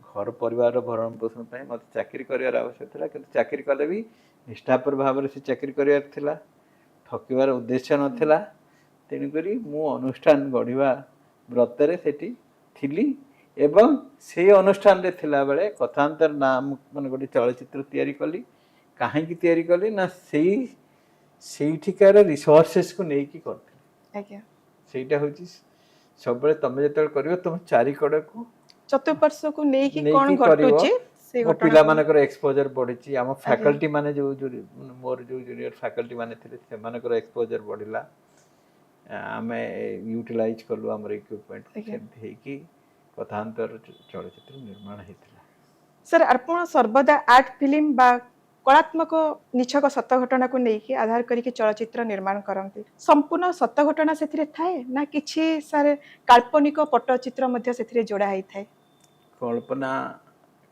Speaker 2: ଘର ପରିବାରର ଭରଣ ପୋଷଣ ପାଇଁ ମୋତେ ଚାକିରି କରିବାର ଆବଶ୍ୟକ ଥିଲା। କିନ୍ତୁ ଚାକିରି କଲେ ବି ନିଷ୍ଠାପର ଭାବରେ ସେ ଚାକିରି କରିବାର ଥିଲା, ଠକିବାର ଉଦ୍ଦେଶ୍ୟ ନଥିଲା। ତେଣୁକରି ମୁଁ ଅନୁଷ୍ଠାନ ଗଢ଼ିବା ବ୍ରତରେ ସେଠି ଥିଲି ଏବଂ ସେଇ ଅନୁଷ୍ଠାନରେ ଥିଲାବେଳେ କଥାନ୍ତର ନାମ ମାନେ ଗୋଟେ ଚଳଚ୍ଚିତ୍ର ତିଆରି କଲି। କାହିଁକି ତିଆରି କଲି ନା ସେଇଠିକାର ରିସୋର୍ସେସକୁ ନେଇକି କରିଥିଲି। ସେଇଟା ହେଉଛି ସବୁବେଳେ ତମେ ଯେତେବେଳେ କରିବ, ତମ ଚାରିକଡ଼କୁ
Speaker 1: ଚତୁଃପାର୍ଶ୍ୱକୁ ନେଇକି କଣ
Speaker 2: ନେଇକି କରିବ।
Speaker 1: ଘଟୁଛି ସେ
Speaker 2: ମୋ
Speaker 1: ଘଟଣା।
Speaker 2: ପିଲାମାନଙ୍କର ଏକ୍ସପୋଜର ବଢ଼ିଛି। ଆମ ଫ୍ୟାକଲ୍ଟି ମାନେ ଯୋଉ ଯୋଉ ମୋର ଯୋଉ ଜୁନିୟର ଫ୍ୟାକଲ୍ଟି ମାନେ ଥିଲେ, ସେମାନଙ୍କର ଏକ୍ସପୋଜର ବଢ଼ିଲା। ଆମେ ୟୁଟିଲାଇଜ କଲୁ ଆମର ଇକ୍ୱିପମେଣ୍ଟ। ସେମିତି ହେଇକି କଥାନ୍ତର ଚଳଚ୍ଚିତ୍ର ନିର୍ମାଣ ହେଇଥିଲା।
Speaker 1: ସାର୍, ଆପଣ ସର୍ବଦା ଆର୍ଟ ଫିଲ୍ମ ବା କଳାତ୍ମକ ନିଛକ ସତ ଘଟଣାକୁ ନେଇକି ଆଧାର କରିକି ଚଳଚ୍ଚିତ୍ର ନିର୍ମାଣ କରନ୍ତି। ସମ୍ପୂର୍ଣ୍ଣ ସତ ଘଟଣା ସେଥିରେ ଥାଏ ନା କିଛି ସାର୍ କାଳ୍ପନିକ ପଟ୍ଟଚିତ୍ର ମଧ୍ୟ ସେଥିରେ ଯୋଡ଼ା ହେଇଥାଏ?
Speaker 2: କଳ୍ପନା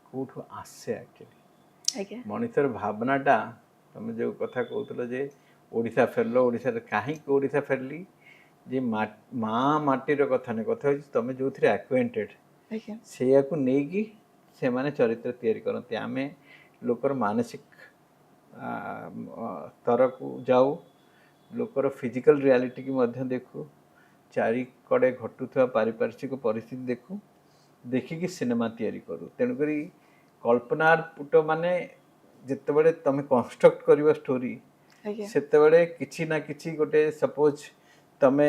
Speaker 2: କୋଉଠୁ ଆସେ ଆକ୍ଚୁଆଲି? ମଣିଷର ଭାବନାଟା। ତମେ ଯୋଉ କଥା କହୁଥିଲ ଯେ ଓଡ଼ିଶା ଫେରିଲ, ଓଡ଼ିଶାରେ କାହିଁକି ଓଡ଼ିଶା ଫେରିଲି ଯେ ମା ମାଟିର କଥା ନୁହେଁ, କଥା ହେଉଛି ତମେ ଯୋଉଥିରେ ଆକ୍ୱେଣ୍ଟେଡ୍, ସେଇଆକୁ ନେଇକି ସେମାନେ ଚରିତ୍ର ତିଆରି କରନ୍ତି। ଆମେ ଲୋକର ମାନସିକ ସ୍ତରକୁ ଯାଉ, ଲୋକର ଫିଜିକାଲ ରିଆଲିଟିକି ମଧ୍ୟ ଦେଖୁ, ଚାରିକଡ଼େ ଘଟୁଥିବା ପାରିପାର୍ଶ୍ୱିକ ପରିସ୍ଥିତି ଦେଖୁ, ଦେଖିକି ସିନେମା ତିଆରି କରୁ। ତେଣୁକରି କଳ୍ପନାର ପୁଟ ମାନେ ଯେତେବେଳେ ତମେ କନଷ୍ଟ୍ରକ୍ଟ କରିବ ଷ୍ଟୋରି, ସେତେବେଳେ କିଛି ନା କିଛି ଗୋଟେ, ସପୋଜ ତମେ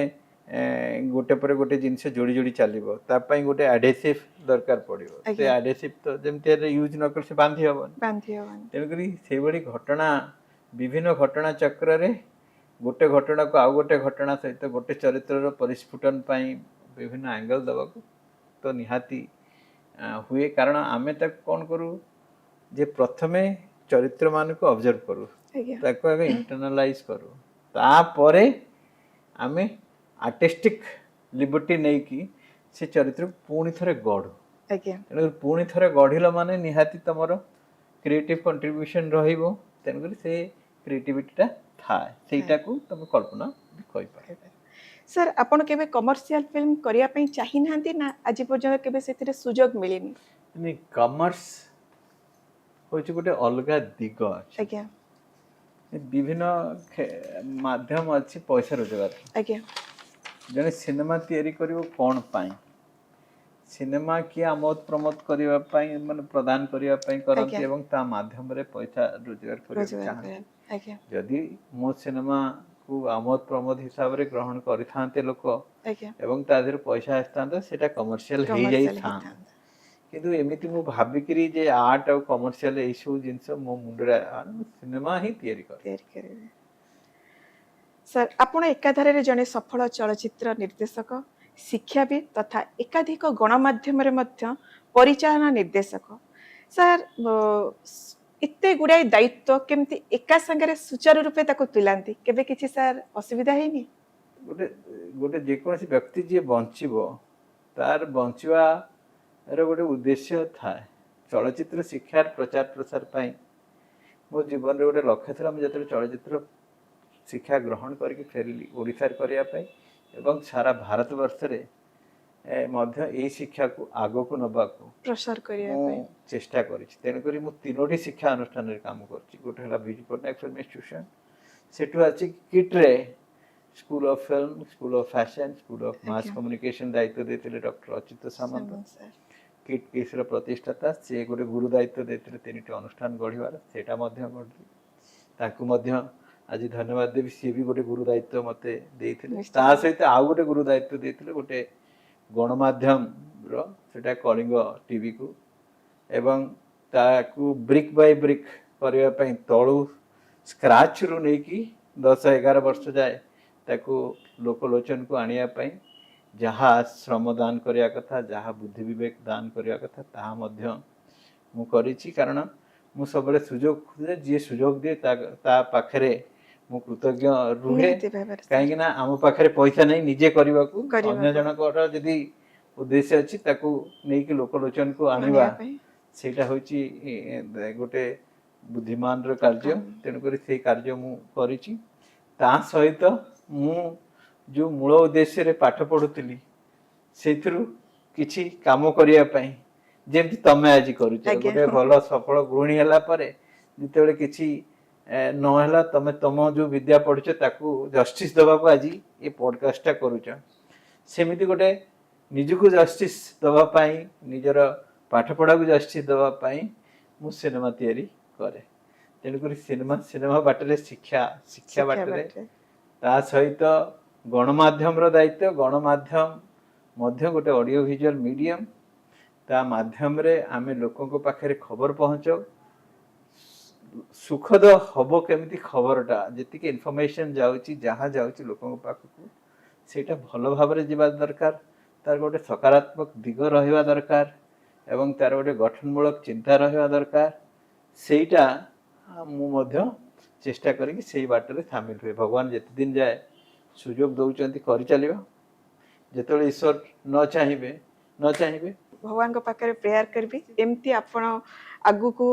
Speaker 2: ଗୋଟେ ପରେ ଗୋଟେ ଜିନିଷ ଯୋଡ଼ି ଯୋଡ଼ି ଚାଲିବ, ତା ପାଇଁ ଗୋଟେ ଆଡହେସିଭ୍ ଦରକାର ପଡ଼ିବ। ସେ ଆଡହେସିଭ୍ ତ ଯେମିତି ହେଲେ ୟୁଜ୍ ନ କଲେ ସେ ବାନ୍ଧି ହେବନି।
Speaker 1: ବାନ୍ଧି ହବନି।
Speaker 2: ତେଣୁକରି ସେଇଭଳି ଘଟଣା, ବିଭିନ୍ନ ଘଟଣା ଚକ୍ରରେ ଗୋଟେ ଘଟଣାକୁ ଆଉ ଗୋଟେ ଘଟଣା ସହିତ ଗୋଟେ ଚରିତ୍ରର ପରିସ୍ଫୁଟନ ପାଇଁ ବିଭିନ୍ନ ଆଙ୍ଗେଲ ଦେବାକୁ ତ ନିହାତି ହୁଏ। କାରଣ ଆମେ ତାକୁ କ'ଣ କରୁ ଯେ ପ୍ରଥମେ ଚରିତ୍ରମାନଙ୍କୁ ଅବଜର୍ଭ କରୁ, ତାକୁ ଆଗେ ଇଣ୍ଟରନାଲାଇଜ କରୁ, ତାପରେ ଆମେ ଆର୍ଟିଷ୍ଟିକ୍ ଲିବର୍ଟି ନେଇକି ସେ ଚରିତ୍ରକୁ ପୁଣି ଥରେ ଗଢ଼ୁ। ତେଣୁକରି ପୁଣି ଥରେ ଗଢ଼ିଲ ମାନେ ନିହାତି ତମର କ୍ରିଏଟିଭ୍ କଣ୍ଟ୍ରିବ୍ୟୁସନ୍ ରହିବ। ତେଣୁକରି ସେ କ୍ରିଏଟିଭିଟିଟା ଥାଏ, ସେଇଟାକୁ ତମେ କଳ୍ପନା ବି କହିପାର।
Speaker 1: ସାର୍, ଆପଣ କେବେ କମର୍ସିଆଲ ଫିଲ୍ମ କରିବା ପାଇଁ ଚାହିଁନାହାନ୍ତି ନା ଆଜି ପର୍ଯ୍ୟନ୍ତ କେବେ ସେଥିରେ ସୁଯୋଗ ମିଳିନି?
Speaker 2: କମର୍ସ ହେଉଛି ଗୋଟେ ଅଲଗା ଦିଗ ଅଛି। ବିଭିନ୍ନ ମାଧ୍ୟମ ଅଛି ପଇସା ରୋଜଗାର। ଜଣେ ସିନେମା ତିଆରି କରିବ କ'ଣ ପାଇଁ? ସିନେମା କିଏ ଆମୋଦ ପ୍ରମୋଦ କରିବା ପାଇଁ, ମାନେ ପ୍ରଦାନ କରିବା ପାଇଁ କରନ୍ତି ଏବଂ ତା ମାଧ୍ୟମରେ ପଇସା ରୋଜଗାର କରିବାକୁ
Speaker 1: ରୋଜଗାର
Speaker 2: ଚାହାନ୍ତି।
Speaker 1: କରିବା।
Speaker 2: ଯଦି ମୋ ସିନେମାକୁ ଆମୋଦ ପ୍ରମୋଦ ହିସାବରେ ଗ୍ରହଣ କରିଥାନ୍ତେ ଲୋକ ଏବଂ ତା ଦେହରୁ ପଇସା ଆସିଥାନ୍ତା, ସେଇଟା କମର୍ସିଆଲ
Speaker 1: କମର୍ସିଆଲ
Speaker 2: ହେଇଯାଇଥାନ୍ତା।
Speaker 1: ହେଇଥାନ୍ତା।
Speaker 2: କିନ୍ତୁ ଏମିତି ମୁଁ ଭାବିକିରି ଯେ ଆର୍ଟ ଆଉ କମର୍ସିଆଲ ଏଇସବୁ ଜିନିଷ ମୋ ମୁଣ୍ଡରେ, ସିନେମା ହିଁ ତିଆରି କରେ।
Speaker 1: ତିଆରି କରିବେ। ସାର୍, ଆପଣ ଏକାଧାରରେ ଜଣେ ସଫଳ ଚଳଚ୍ଚିତ୍ର ନିର୍ଦ୍ଦେଶକ, ଶିକ୍ଷାବିତ୍ ତଥା ଏକାଧିକ ଗଣମାଧ୍ୟମରେ ମଧ୍ୟ ପରିଚାଳନା ନିର୍ଦ୍ଦେଶକ। ସାର୍, ଏତେ ଗୁଡ଼ାଏ ଦାୟିତ୍ୱ କେମିତି ଏକା ସାଙ୍ଗରେ ସୁଚାରୁ ରୂପେ ତାକୁ ତୁଲାନ୍ତି? କେବେ କିଛି ସାର୍ ଅସୁବିଧା ହେଇନି?
Speaker 2: ଗୋଟେ ଗୋଟେ ଯେକୌଣସି ବ୍ୟକ୍ତି ଯିଏ ବଞ୍ଚିବ, ତାର ବଞ୍ଚିବାର ଗୋଟେ ଉଦ୍ଦେଶ୍ୟ ଥାଏ। ଚଳଚ୍ଚିତ୍ର ଶିକ୍ଷାର ପ୍ରଚାର ପ୍ରସାର ପାଇଁ ମୋ ଜୀବନରେ ଗୋଟେ ଲକ୍ଷ୍ୟ ଥିଲା। ମୁଁ ଯେତେବେଳେ ଚଳଚ୍ଚିତ୍ର ଶିକ୍ଷା ଗ୍ରହଣ କରିକି ଫେରିଲି ଓଡ଼ିଶାରେ କରିବା ପାଇଁ ଏବଂ ସାରା ଭାରତବର୍ଷରେ ମଧ୍ୟ ଏଇ ଶିକ୍ଷାକୁ ଆଗକୁ ନେବାକୁ
Speaker 1: ପ୍ରସାର କରିବା
Speaker 2: ମୁଁ
Speaker 1: ପାଇଁ
Speaker 2: ଚେଷ୍ଟା କରିଛି। ତେଣୁକରି ମୁଁ ତିନୋଟି ଶିକ୍ଷା ଅନୁଷ୍ଠାନରେ କାମ କରୁଛି। ଗୋଟେ ହେଲା ବିଜୁ ପଟ୍ଟନାୟକ ଫିଲ୍ମ ଇନଷ୍ଟିଟ୍ୟୁସନ୍, ସେଠୁ ଅଛି କିଟ୍ରେ School of Film, School of Fashion, School of Mass Communication ଦାୟିତ୍ୱ ଦେଇଥିଲେ ଡକ୍ଟର ଅଚ୍ୟୁତ ସାମନ୍ତ।
Speaker 1: ସାମନ୍ତ ସାର୍।
Speaker 2: କିଟ୍ କିସ୍ର ପ୍ରତିଷ୍ଠାତା, ସେ ଗୋଟେ ଗୁରୁ ଦାୟିତ୍ୱ ଦେଇଥିଲେ ତିନିଟି ଅନୁଷ୍ଠାନ ଗଢ଼ିବାର, ସେଇଟା ମଧ୍ୟ ଗଢ଼ିଲି। ତାଙ୍କୁ ମଧ୍ୟ ଆଜି ଧନ୍ୟବାଦ ଦେବି, ସିଏ ବି ଗୋଟେ ଗୁରୁ ଦାୟିତ୍ୱ ମୋତେ ଦେଇଥିଲେ। ତା ସହିତ ଆଉ ଗୋଟେ ଗୁରୁ ଦାୟିତ୍ୱ ଦେଇଥିଲେ ଗୋଟେ ଗଣମାଧ୍ୟମର, ସେଟା କଳିଙ୍ଗ ଟିଭିକୁ, ଏବଂ ତାକୁ ବ୍ରିକ୍ ବାଇ ବ୍ରିକ୍ କରିବା ପାଇଁ ତଳୁ ସ୍କ୍ରାଚରୁ ନେଇକି 10-11 ବର୍ଷ ଯାଏ ତାକୁ ଲୋକଲୋଚନକୁ ଆଣିବା ପାଇଁ ଯାହା ଶ୍ରମ ଦାନ କରିବା କଥା, ଯାହା ବୁଦ୍ଧି ବିବେକ ଦାନ କରିବା କଥା, ତାହା ମଧ୍ୟ ମୁଁ କରିଛି। କାରଣ ମୁଁ ସବୁବେଳେ ସୁଯୋଗ ଖୋଜେ, ଯିଏ ସୁଯୋଗ ଦିଏ ତା ପାଖରେ ମୁଁ କୃତଜ୍ଞ ରୁହେ।
Speaker 1: ନିହାତି ଭାବରେ ସାର୍।
Speaker 2: କାହିଁକି ନା ଆମ ପାଖରେ ପଇସା ନାହିଁ ନିଜେ କରିବାକୁ।
Speaker 1: କରିବାକୁ।
Speaker 2: ଅନ୍ୟ ଜଣଙ୍କର ଯଦି ଉଦ୍ଦେଶ୍ୟ ଅଛି, ତାକୁ ନେଇକି ଲୋକଲୋଚନକୁ ଆଣିବା,
Speaker 1: ଆଣିବା ପାଇଁ।
Speaker 2: ସେଇଟା ହେଉଛି ଗୋଟେ ବୁଦ୍ଧିମାନର କାର୍ଯ୍ୟ। ତେଣୁକରି ସେଇ କାର୍ଯ୍ୟ ମୁଁ କରିଛି। ତା ସହିତ ମୁଁ ଯେଉଁ ମୂଳ ଉଦ୍ଦେଶ୍ୟରେ ପାଠ ପଢ଼ୁଥିଲି, ସେଇଥିରୁ କିଛି କାମ କରିବା ପାଇଁ, ଯେମିତି ତମେ ଆଜି କରୁଛ, ଗୋଟେ ଭଲ ସଫଳ ଗୃହିଣୀ ହେଲା ପରେ ଯେତେବେଳେ କିଛି ନହେଲା, ତମେ ତମ ଯେଉଁ ବିଦ୍ୟା ପଢ଼ୁଛ ତାକୁ ଜଷ୍ଟିସ୍ ଦେବାକୁ ଆଜି ଏ ପଡ଼କାଷ୍ଟଟା କରୁଛ। ସେମିତି ଗୋଟେ ନିଜକୁ ଜଷ୍ଟିସ୍ ଦେବା ପାଇଁ, ନିଜର ପାଠପଢ଼ାକୁ ଜଷ୍ଟିସ୍ ଦେବା ପାଇଁ ମୁଁ ସିନେମା ତିଆରି କରେ। ତେଣୁକରି ସିନେମା ସିନେମା ବାଟରେ, ଶିକ୍ଷା ଶିକ୍ଷା
Speaker 1: ଶିକ୍ଷା
Speaker 2: ବାଟରେ,
Speaker 1: ବାଟରେ।
Speaker 2: ତା ସହିତ ଗଣମାଧ୍ୟମର ଦାୟିତ୍ୱ। ଗଣମାଧ୍ୟମ ମଧ୍ୟ ଗୋଟେ ଅଡ଼ିଓ ଭିଜୁଆଲ ମିଡ଼ିୟମ। ତା ମାଧ୍ୟମରେ ଆମେ ଲୋକଙ୍କ ପାଖରେ ଖବର ପହଞ୍ଚାଉ। ସୁଖଦ ହବ କେମିତି ଖବରଟା, ଯେତିକି ଇନଫର୍ମେସନ ଯାଉଛି, ଯାହା ଯାଉଛି ଲୋକଙ୍କ ପାଖକୁ, ସେଇଟା ଭଲ ଭାବରେ ଯିବା ଦରକାର। ତାର ଗୋଟେ ସକାରାତ୍ମକ ଦିଗ ରହିବା ଦରକାର ଏବଂ ତାର ଗୋଟେ ଗଠନମୂଳକ ଚିନ୍ତା ରହିବା ଦରକାର। ସେଇଟା ମୁଁ ମଧ୍ୟ ଚେଷ୍ଟା କରିକି ସେଇ ବାଟରେ ସାମିଲ ହୁଏ। ଭଗବାନ ଯେତେ ଦିନ ଯାଏ ସୁଯୋଗ ଦଉଛନ୍ତି, କରିଚାଲିବା। ଯେତେବେଳେ ଈଶ୍ୱର ନ ଚାହିଁବେ, ନ ଚାହିଁବେ।
Speaker 1: ଭଗବାନଙ୍କ ପାଖରେ ପ୍ରେୟାର କରିବି, ଏମିତି ଆପଣ ଆଗକୁ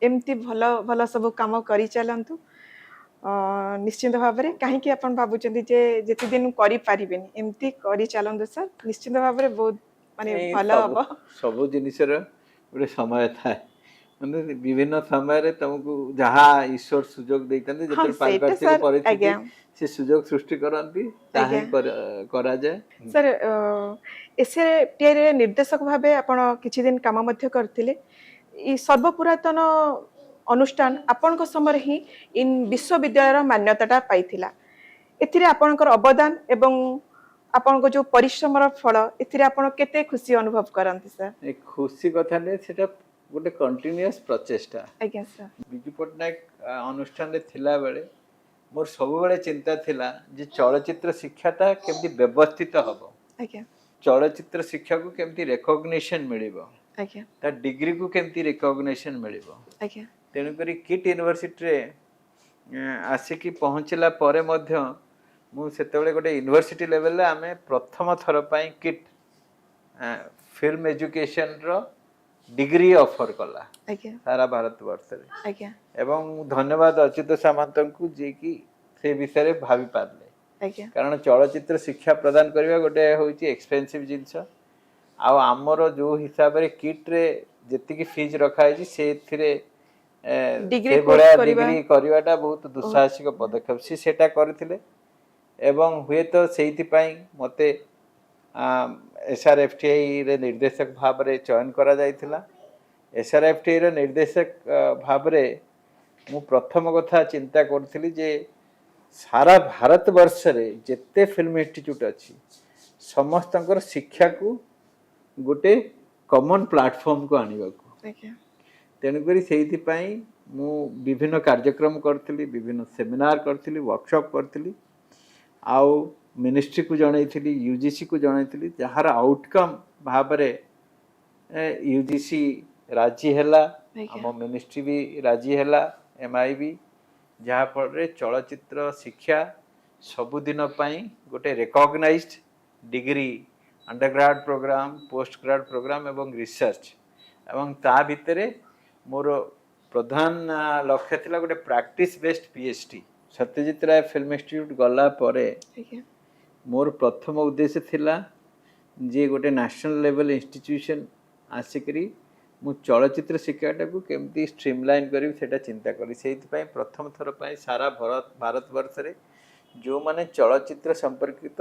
Speaker 1: ଏମିତି ଭଲ ଭଲ ସବୁ କାମ କରିଚାଲନ୍ତୁ। ନିଶ୍ଚିନ୍ତ ଭାବରେ, କାହିଁକି ଆପଣ ଭାବୁଛନ୍ତି ଯେ ଯେତେ ଦିନ କରିପାରିବେନି? ଏମିତି କରିଚାଲନ୍ତୁ ସାର୍, ନିଶ୍ଚିନ୍ତ ଭାବରେ ବହୁତ ମାନେ
Speaker 2: ଏଇ
Speaker 1: ଭଲ
Speaker 2: ସବୁ
Speaker 1: ହବ।
Speaker 2: ସବୁ ଜିନିଷର ଗୋଟେ ସମୟ ଥାଏ, ମାନେ ବିଭିନ୍ନ ସମୟରେ ତମକୁ ଯାହା ଈଶ୍ୱର ସୁଯୋଗ ଦେଇଥାନ୍ତି, ଯେତେବେଳେ
Speaker 1: ସେଇଟା
Speaker 2: ପାରିପାର୍ଶ୍ୱିକ
Speaker 1: ସାର୍,
Speaker 2: ପରିସ୍ଥିତି ସେ ସୁଯୋଗ ସୃଷ୍ଟି କରନ୍ତି, ତାହା ହିଁ କରାଯାଏ।
Speaker 1: ସାର୍, ଏସ୍ଆରଏଫ୍ଟିଆଇରେ ନିର୍ଦ୍ଦେଶକ ଭାବେ ଆପଣ କିଛି ଦିନ କାମ ମଧ୍ୟ କରିଥିଲେ। ଏଇ ସର୍ବପୁରାତନ ଅନୁଷ୍ଠାନ ଆପଣଙ୍କ ସମୟରେ ହିଁ ଇନ୍ ବିଶ୍ୱବିଦ୍ୟାଳୟର ମାନ୍ୟତାଟା ପାଇଥିଲା। ଏଥିରେ ଆପଣଙ୍କର ଅବଦାନ ଏବଂ ଆପଣଙ୍କ ଯୋଉ ପରିଶ୍ରମର ଫଳ, ଏଥିରେ ଆପଣ କେତେ ଖୁସି ଅନୁଭବ କରନ୍ତି ସାର୍?
Speaker 2: ଏ ଖୁସି କଥା ନୁହେଁ, ସେଟା ଗୋଟେ କଣ୍ଟିନ୍ୟୁଅସ୍ ପ୍ରଚେଷ୍ଟା।
Speaker 1: ଆଜ୍ଞା ସାର୍।
Speaker 2: ବିଜୁ ପଟ୍ଟନାୟକ ଅନୁଷ୍ଠାନରେ ଥିଲାବେଳେ ମୋର ସବୁବେଳେ ଚିନ୍ତା ଥିଲା ଯେ ଚଳଚ୍ଚିତ୍ର ଶିକ୍ଷାଟା କେମିତି ବ୍ୟବସ୍ଥିତ ହବ, ଚଳଚ୍ଚିତ୍ର ଶିକ୍ଷାକୁ କେମିତି ରେକଗ୍ନିସନ ମିଳିବ, ତା ଡିଗ୍ରୀକୁ କେମିତି ରେକଗ୍ନିସନ ମିଳିବ। ତେଣୁକରି କିଟ୍ ୟୁନିଭର୍ସିଟିରେ ଆସିକି ପହଞ୍ଚିଲା ପରେ ମଧ୍ୟ ମୁଁ ସେତେବେଳେ ଗୋଟେ ୟୁନିଭର୍ସିଟି ଲେଭେଲରେ ଆମେ ପ୍ରଥମ ଥର ପାଇଁ କିଟ୍ ଫିଲ୍ମ ଏଜୁକେସନର ଡିଗ୍ରୀ ଅଫର କଲା ସାରା ଭାରତବର୍ଷରେ। ଏବଂ ମୁଁ ଧନ୍ୟବାଦ ଅଚ୍ୟୁତ ସାମନ୍ତଙ୍କୁ, ଯିଏକି ସେ ବିଷୟରେ ଭାବି ପାରିଲେ। କାରଣ ଚଳଚ୍ଚିତ୍ର ଶିକ୍ଷା ପ୍ରଦାନ କରିବା ଗୋଟେ ହେଉଛି ଏକ୍ସପେନ୍ସିଭ ଜିନିଷ। ଆଉ ଆମର ଯୋଉ ହିସାବରେ କିଟ୍ରେ ଯେତିକି ଫିଜ୍ ରଖାହେଇଛି, ସେଥିରେ
Speaker 1: ଡିଗ୍ରୀ
Speaker 2: ସେଭଳିଆ
Speaker 1: କୋର୍ସ କରିବା-
Speaker 2: ଡିଗ୍ରୀ କରିବାଟା ବହୁତ ଦୁଃସାହସିକ ପଦକ୍ଷେପ। ସେ ସେଇଟା କରିଥିଲେ ଏବଂ ହୁଏତ ସେଇଥିପାଇଁ ମୋତେ ଏସ୍ଆର୍ଏଫ୍ଟିଆଇରେ ନିର୍ଦ୍ଦେଶକ ଭାବରେ ଚୟନ କରାଯାଇଥିଲା। ଏସ୍ଆର୍ଏଫ୍ଟିଆଇର ନିର୍ଦ୍ଦେଶକ ଭାବରେ ମୁଁ ପ୍ରଥମ କଥା ଚିନ୍ତା କରୁଥିଲି ଯେ ସାରା ଭାରତବର୍ଷରେ ଯେତେ ଫିଲ୍ମ ଇନଷ୍ଟିଚ୍ୟୁଟ୍ ଅଛି, ସମସ୍ତଙ୍କର ଶିକ୍ଷାକୁ ଗୋଟେ କମନ୍ ପ୍ଲାଟଫର୍ମକୁ ଆଣିବାକୁ। ତେଣୁକରି ସେଇଥିପାଇଁ ମୁଁ ବିଭିନ୍ନ କାର୍ଯ୍ୟକ୍ରମ କରିଥିଲି, ବିଭିନ୍ନ ସେମିନାର କରିଥିଲି, ୱାର୍କସପ୍ କରିଥିଲି ଆଉ ମିନିଷ୍ଟ୍ରିକୁ ଜଣାଇଥିଲି, ୟୁଜିସିକୁ ଜଣାଇଥିଲି, ଯାହାର ଆଉଟକମ୍ ଭାବରେ ୟୁଜିସି ରାଜି ହେଲା, ଆମ ମିନିଷ୍ଟ୍ରି ବି ରାଜି ହେଲା, ଏମ୍ଆଇ ବି, ଯାହାଫଳରେ ଚଳଚ୍ଚିତ୍ର ଶିକ୍ଷା ସବୁଦିନ ପାଇଁ ଗୋଟେ recognized degree, undergrad program, post grad program ଏବଂ ରିସର୍ଚ୍ଚ। ଏବଂ ତା ଭିତରେ ମୋର ପ୍ରଧାନ ଲକ୍ଷ୍ୟ ଥିଲା ଗୋଟେ ପ୍ରାକ୍ଟିସ୍ ବେସ୍ଡ ପିଏଚଡି। ସତ୍ୟଜିତ ରାୟ ଫିଲ୍ମ ଇନଷ୍ଟିଚ୍ୟୁଟ୍ ଗଲା ପରେ ମୋର ପ୍ରଥମ ଉଦ୍ଦେଶ୍ୟ ଥିଲା ଯେ ଗୋଟେ ନ୍ୟାସନାଲ୍ ଲେଭେଲ୍ ଇନଷ୍ଟିଚ୍ୟୁସନ୍ ଆସିକରି ମୁଁ ଚଳଚ୍ଚିତ୍ର ଶିକ୍ଷାଟାକୁ କେମିତି ଷ୍ଟ୍ରିମଲାଇନ୍ କରିବି, ସେଇଟା ଚିନ୍ତା କଲି। ସେଇଥିପାଇଁ ପ୍ରଥମ ଥର ପାଇଁ ସାରା ଭାରତବର୍ଷରେ ଯେଉଁମାନେ ଚଳଚ୍ଚିତ୍ର ସମ୍ପର୍କିତ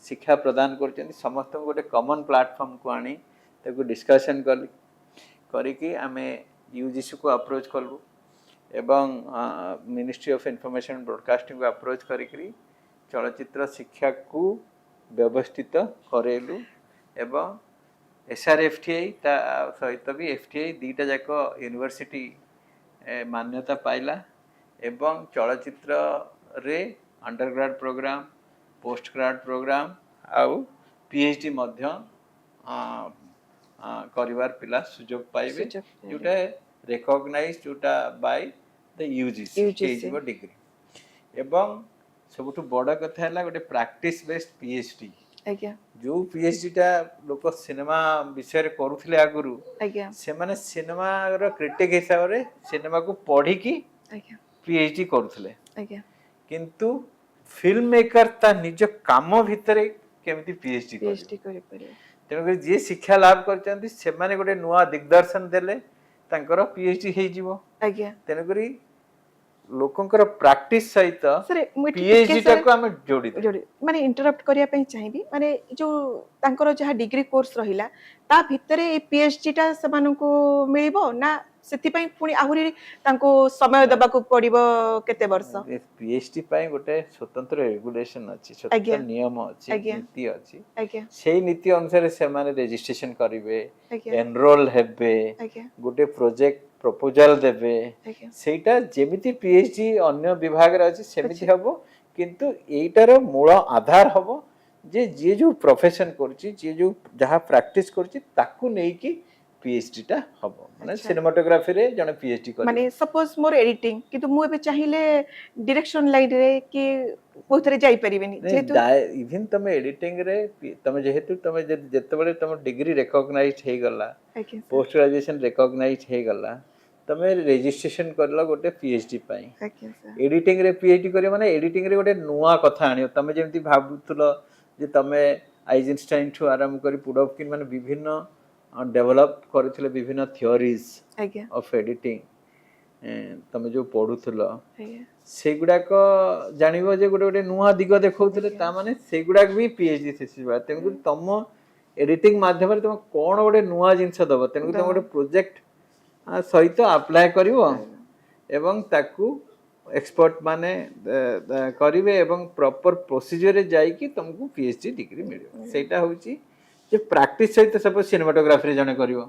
Speaker 2: ଶିକ୍ଷା ପ୍ରଦାନ କରୁଛନ୍ତି, ସମସ୍ତଙ୍କୁ ଗୋଟେ କମନ୍ ପ୍ଲାଟଫର୍ମକୁ ଆଣି ତାକୁ ଡିସ୍କସନ୍ କଲି। କରିକି ଆମେ ୟୁଜିସିକୁ ଆପ୍ରୋଚ୍ କଲୁ ଏବଂ ମିନିଷ୍ଟ୍ରି ଅଫ୍ ଇନଫର୍ମେସନ୍ ବ୍ରଡ଼କାଷ୍ଟିଂକୁ ଆପ୍ରୋଚ୍ କରିକିରି ଚଳଚ୍ଚିତ୍ର ଶିକ୍ଷାକୁ ବ୍ୟବସ୍ଥିତ କରେଇଲୁ ଏବଂ SRFTI ତା ସହିତ ବି FTI ଦୁଇଟା ଯାକ ୟୁନିଭର୍ସିଟି ମାନ୍ୟତା ପାଇଲା ଏବଂ ଚଳଚ୍ଚିତ୍ରରେ under grad program, post grad program ଆଉ PhD ମଧ୍ୟ କରିବାର ପିଲା ସୁଯୋଗ ପାଇବେ,
Speaker 1: ସୁଯୋଗ ପାଇବେ।
Speaker 2: ଯୋଉଟା ରେକଗ୍ନାଇଜ୍ ଯୋଉଟା ବାଇ ଦ ୟୁଜିସି
Speaker 1: UGC।
Speaker 2: ହେଇଯିବ ଡିଗ୍ରୀ। ଏବଂ ସବୁଠୁ ବଡ଼ କଥା ହେଲା ଗୋଟେ ପ୍ରାକ୍ଟିସ୍ ବେସ୍ଡ PhD। ଯୋଉ PhDଟା ଲୋକ ସିନେମା ବିଷୟରେ କରୁଥିଲେ ଆଗରୁ, ସେମାନେ ସିନେମାର କ୍ରିଟିକ୍ ହିସାବରେ ସିନେମାକୁ ପଢିକି PhD କରୁଥିଲେ। କିନ୍ତୁ ଫିଲ୍ମ ମେକର ତା ନିଜ କାମ ଭିତରେ କେମିତି PhD କରିବ,
Speaker 1: PhD କରିପାରିବେ।
Speaker 2: ତେଣୁକରି ଯିଏ ଶିକ୍ଷା ଲାଭ କରିଛନ୍ତି, ସେମାନେ ଗୋଟେ ନୂଆ ଦିଗ୍ଦର୍ଶନ ଦେଲେ ତାଙ୍କର PhD ହେଇଯିବ। ତେଣୁକରି ଲୋକଙ୍କର ପ୍ରାକ୍ଟିସ ସହିତ
Speaker 1: ସାର୍, ମୁଁ ଏଠି ଟିକେ
Speaker 2: PhD
Speaker 1: sir
Speaker 2: ଟାକୁ ଆମେ ଯୋଡ଼ି ଦେଲୁ।
Speaker 1: ଯୋଡ଼ି ମାନେ ଇଣ୍ଟରପ୍ଟ କରିବା ପାଇଁ ଚାହିଁବି। ମାନେ ଯୋଉ ତାଙ୍କର ଯାହା ଡିଗ୍ରୀ କୋର୍ସ ରହିଲା, ତା ଭିତରେ ଏଇ PhD ଟା ସେମାନଙ୍କୁ ମିଳିବ ନା ସେଥିପାଇଁ ପୁଣି ଆହୁରି ତାଙ୍କୁ ସମୟ ଦେବାକୁ ପଡିବ କେତେ ବର୍ଷ?
Speaker 2: PhD ପାଇଁ ଗୋଟେ ସ୍ୱତନ୍ତ୍ର ରେଗୁଲେସନ ଅଛି, ସ୍ୱତନ୍ତ୍ର ନିୟମ ଅଛି, ନୀତି ଅଛି। ସେଇ ନୀତି ଅନୁସାରେ ସେମାନେ ରେଜିଷ୍ଟ୍ରେସନ କରିବେ, ଏନରୋଲ ହେବେ, ଗୋଟେ ପ୍ରୋଜେକ୍ଟ ପ୍ରପୋଜାଲ ଦେବେ। ସେଇଟା ଯେମିତି PhD ଅନ୍ୟ ବିଭାଗରେ ଅଛି, ସେମିତି ହବ। କିନ୍ତୁ ଏଇଟାର ମୂଳ ଆଧାର ହବ ଯେ ଯିଏ ଯୋଉ ପ୍ରଫେସନ କରୁଛି, ଯିଏ ଯୋଉ ଯାହା ପ୍ରାକ୍ଟିସ କରୁଛି, ତାକୁ ନେଇକି PhD ଟା ହବ। ମାନେ ସିନେମାଟୋଗ୍ରାଫିରେ ଜଣେ PhD କରିବ।
Speaker 1: ମାନେ ସପୋଜ ମୋର ଏଡିଟିଂ, କିନ୍ତୁ ମୁଁ ଏବେ ଚାହିଁଲେ ଡିରେକ୍ସନ ଲାଇନରେ କି କୋଉଥିରେ ଯାଇପାରିବିନି ଯେହେତୁ
Speaker 2: ଇଭିନ୍ ତମେ ଏଡିଟିଂରେ ତମେ ଯେହେତୁ ତମେ ଯେତେବେଳେ ତମ ଡିଗ୍ରୀ ରେକଗ୍ନାଇଜ ହେଇଗଲା, ପୋଷ୍ଟ ଗ୍ରାଜୁଏସନ ରେକଗ୍ନାଇଜ ହେଇଗଲା, ତମେ ରେଜିଷ୍ଟ୍ରେସନ କରିଲ ଗୋଟେ PhD ପାଇଁ।
Speaker 1: ଆଜ୍ଞା ସାର୍
Speaker 2: ଏଡିଟିଂରେ PhD କରିବ ମାନେ ଏଡିଟିଂରେ ଗୋଟେ ନୂଆ କଥା ଆଣିବ। ତମେ ଯେମିତି ଭାବୁଥିଲ ଯେ ତମେ ଆଇଜେନଷ୍ଟାଇନ୍ ଠୁ ଆରମ୍ଭ କରି ପୁଡୋଭକିନ୍ ମାନେ ବିଭିନ୍ନ ଡେଭଲପ କରିଥିଲେ ବିଭିନ୍ନ ଥିଓରିଜ୍ ଅଫ୍ ଏଡିଟିଂ, ତମେ ଯୋଉ ପଢୁଥିଲ, ସେଗୁଡାକ ଜାଣିବ ଯେ ଗୋଟେ ଗୋଟେ ନୂଆ ଦିଗ ଦେଖାଉଥିଲେ। ତା ମାନେ ସେଗୁଡାକ ବି PhD thesis ଭଳିଆ। ତେଣୁକରି ତମ ଏଡିଟିଂ ମାଧ୍ୟମରେ ତମେ କଣ ଗୋଟେ ନୂଆ ଜିନିଷ ଦବ। ତେଣୁକରି ତମେ ଗୋଟେ ପ୍ରୋଜେକ୍ଟ ସହିତ ଆପ୍ଲାଏ କରିବ ଏବଂ ତାକୁ ଏକ୍ସପର୍ଟ ମାନେ କରିବେ ଏବଂ ପ୍ରପର ପ୍ରୋସିଜରରେ ଯାଇକି ତମକୁ PhD degree ମିଳିବ। ସେଇଟା ହଉଛି ଯେ ପ୍ରାକ୍ଟିସ ସହିତ। ସପୋଜ ସିନେମାଟୋଗ୍ରାଫିରେ ଜଣେ କରିବ,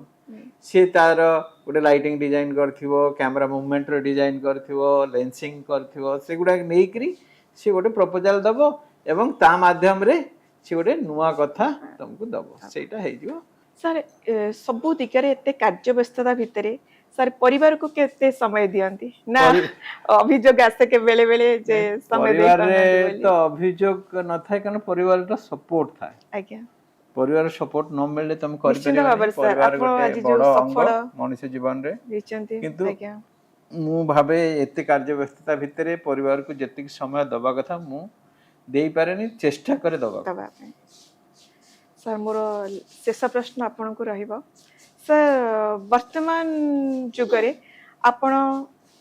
Speaker 2: ସିଏ ତାର ଗୋଟେ ଲାଇଟିଂ ଡିଜାଇନ କରିଥିବ, କ୍ୟାମେରା ମୁଭମେଣ୍ଟର ଡିଜାଇନ କରିଥିବ, ଲେନ୍ସିଂ କରିଥିବ, ସେଗୁଡ଼ାକ ନେଇକରି ସିଏ ଗୋଟେ ପ୍ରପୋଜାଲ ଦବ ଏବଂ ତା ମାଧ୍ୟମରେ ସିଏ ଗୋଟେ ନୂଆ କଥା ତମକୁ ଦବ, ସେଇଟା ହେଇଯିବ।
Speaker 1: ସାର୍, ସବୁ ଦିଗରେ ଏତେ କାର୍ଯ୍ୟ ବ୍ୟସ୍ତତା ଭିତରେ ସାର୍ ପରିବାରକୁ କେତେ ସମୟ ଦିଅନ୍ତି ନା ଅଭିଯୋଗ ଆସେ କି ବେଳେ ବେଳେ ଯେ ସମୟ
Speaker 2: ପରିବାରରେ
Speaker 1: ଦେଇପାରୁନାହାନ୍ତି ବୋଲି?
Speaker 2: ତ ଅଭିଯୋଗ ନଥାଏ, କାରଣ ପରିବାରର ସପୋର୍ଟ ଥାଏ। ପରିବାର ସପୋର୍ଟ ନ ମିଳିଲେ ତମେ
Speaker 1: ନିଶ୍ଚିତ
Speaker 2: କରିପାରିବନି।
Speaker 1: ଭାବରେ ସାର୍,
Speaker 2: ପରିବାର
Speaker 1: ଆପଣ
Speaker 2: ଗୋଟେ
Speaker 1: ଆଜି ଯୋଉ
Speaker 2: ବଡ ଅଙ୍ଗ
Speaker 1: ସଫଳ
Speaker 2: ମଣିଷ ଜୀବନରେ।
Speaker 1: ଦେଇଛନ୍ତି।
Speaker 2: କିନ୍ତୁ ମୁଁ ଭାବେ ଏତେ କାର୍ଯ୍ୟ ବ୍ୟସ୍ତତା ଭିତରେ ପରିବାରକୁ ଯେତିକି ସମୟ ଦବା କଥା ମୁଁ ଦେଇପାରେନି, ଚେଷ୍ଟା କରେ ଦବାକୁ।
Speaker 1: ଦବା ପାଇଁ। ସାର୍, ମୋର ଶେଷ ପ୍ରଶ୍ନ ଆପଣଙ୍କୁ ରହିବ। ସାର୍, ବର୍ତ୍ତମାନ ଯୁଗରେ ଆପଣ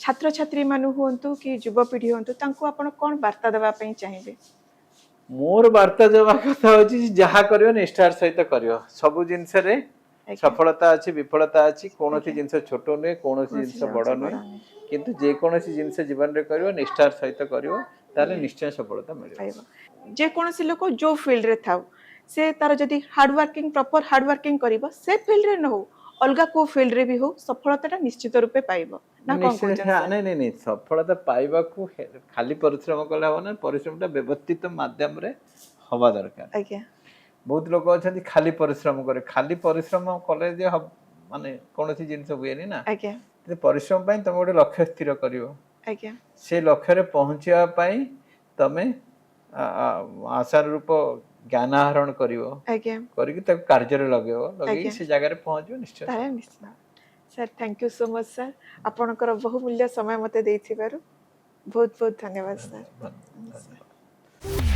Speaker 1: ଛାତ୍ରଛାତ୍ରୀ ମାନେ ହୁଅନ୍ତୁ କି ଯୁବପିଢ଼ି ହୁଅନ୍ତୁ, ତାଙ୍କୁ ଆପଣ କ'ଣ ବାର୍ତ୍ତା ଦେବା ପାଇଁ ଚାହିଁବେ?
Speaker 2: ମୋର ବାର୍ତ୍ତା ଦେବା କଥା ହଉଛି ଯେ ଯାହା କରିବ ନିଷ୍ଠାର ସହିତ କରିବ। ସବୁ ଜିନିଷରେ ସଫଳତା ଅଛି, ବିଫଳତା ଅଛି। କୌଣସି ଜିନିଷ ଛୋଟ ନୁହେଁ, କୌଣସି ଜିନିଷ ବଡ ନୁହେଁ। କିନ୍ତୁ ଯେକୌଣସି ଜିନିଷ ଜୀବନରେ କରିବ, ନିଷ୍ଠାର ସହିତ କରିବ, ତାହେଲେ ନିଶ୍ଚୟ ସଫଳତା ମିଳିବ।
Speaker 1: ପାଇବ। ଯେକୌଣସି ଲୋକ ଯୋଉ ଫିଲ୍ଡରେ ଥାଉ, ସେ ତାର ଯଦି hard working, proper hard working କରିବ, ସେ ଫିଲ୍ଡରେ ନ ହଉ, ଅଲଗା କୋଉ ଫିଲ୍ଡରେ ବି ହଉ, ସଫଳତାଟା ନିଶ୍ଚିତ ରୂପେ ପାଇବ ନା କଣ
Speaker 2: ନିଶ୍ଚୟ।
Speaker 1: କହୁଛନ୍ତି ସାର୍?
Speaker 2: ନାଇଁ, ସଫଳତା ପାଇବାକୁ ଖାଲି ପରିଶ୍ରମ କଲେ ହବ ନା, ପରିଶ୍ରମଟା ବ୍ୟବସ୍ଥିତ ମାଧ୍ୟମରେ ହବା ଦରକାର। ବହୁତ ଲୋକ ଅଛନ୍ତି ଖାଲି ପରିଶ୍ରମ କରେ। ଖାଲି ପରିଶ୍ରମ କଲେ ଯେ ମାନେ କୌଣସି ଜିନିଷ ହୁଏନି ନା। କିନ୍ତୁ ପରିଶ୍ରମ ପାଇଁ ତମେ ଗୋଟେ ଲକ୍ଷ୍ୟ ସ୍ଥିର କରିବ। ସେ ଲକ୍ଷ୍ୟରେ ପହଞ୍ଚିବା ପାଇଁ ତମେ ଆଶାନୁରୂପ ଜ୍ଞାନ ଆହରଣ କରିବ, କରିକି ତାକୁ କାର୍ଯ୍ୟରେ ଲଗେଇବ, ଲଗେଇକି ସେ ଜାଗାରେ ପହଞ୍ଚିବ ନିଶ୍ଚୟ।
Speaker 1: ତାହେଲେ ନିଶ୍ଚିତ sir, thank you so much sir, ଆପଣଙ୍କର ବହୁମୂଲ୍ୟ ସମୟ ମୋତେ ଦେଇଥିବାରୁ ବହୁତ ବହୁତ ଧନ୍ୟବାଦ ସାର୍।
Speaker 2: ଧନ୍ୟବାଦ।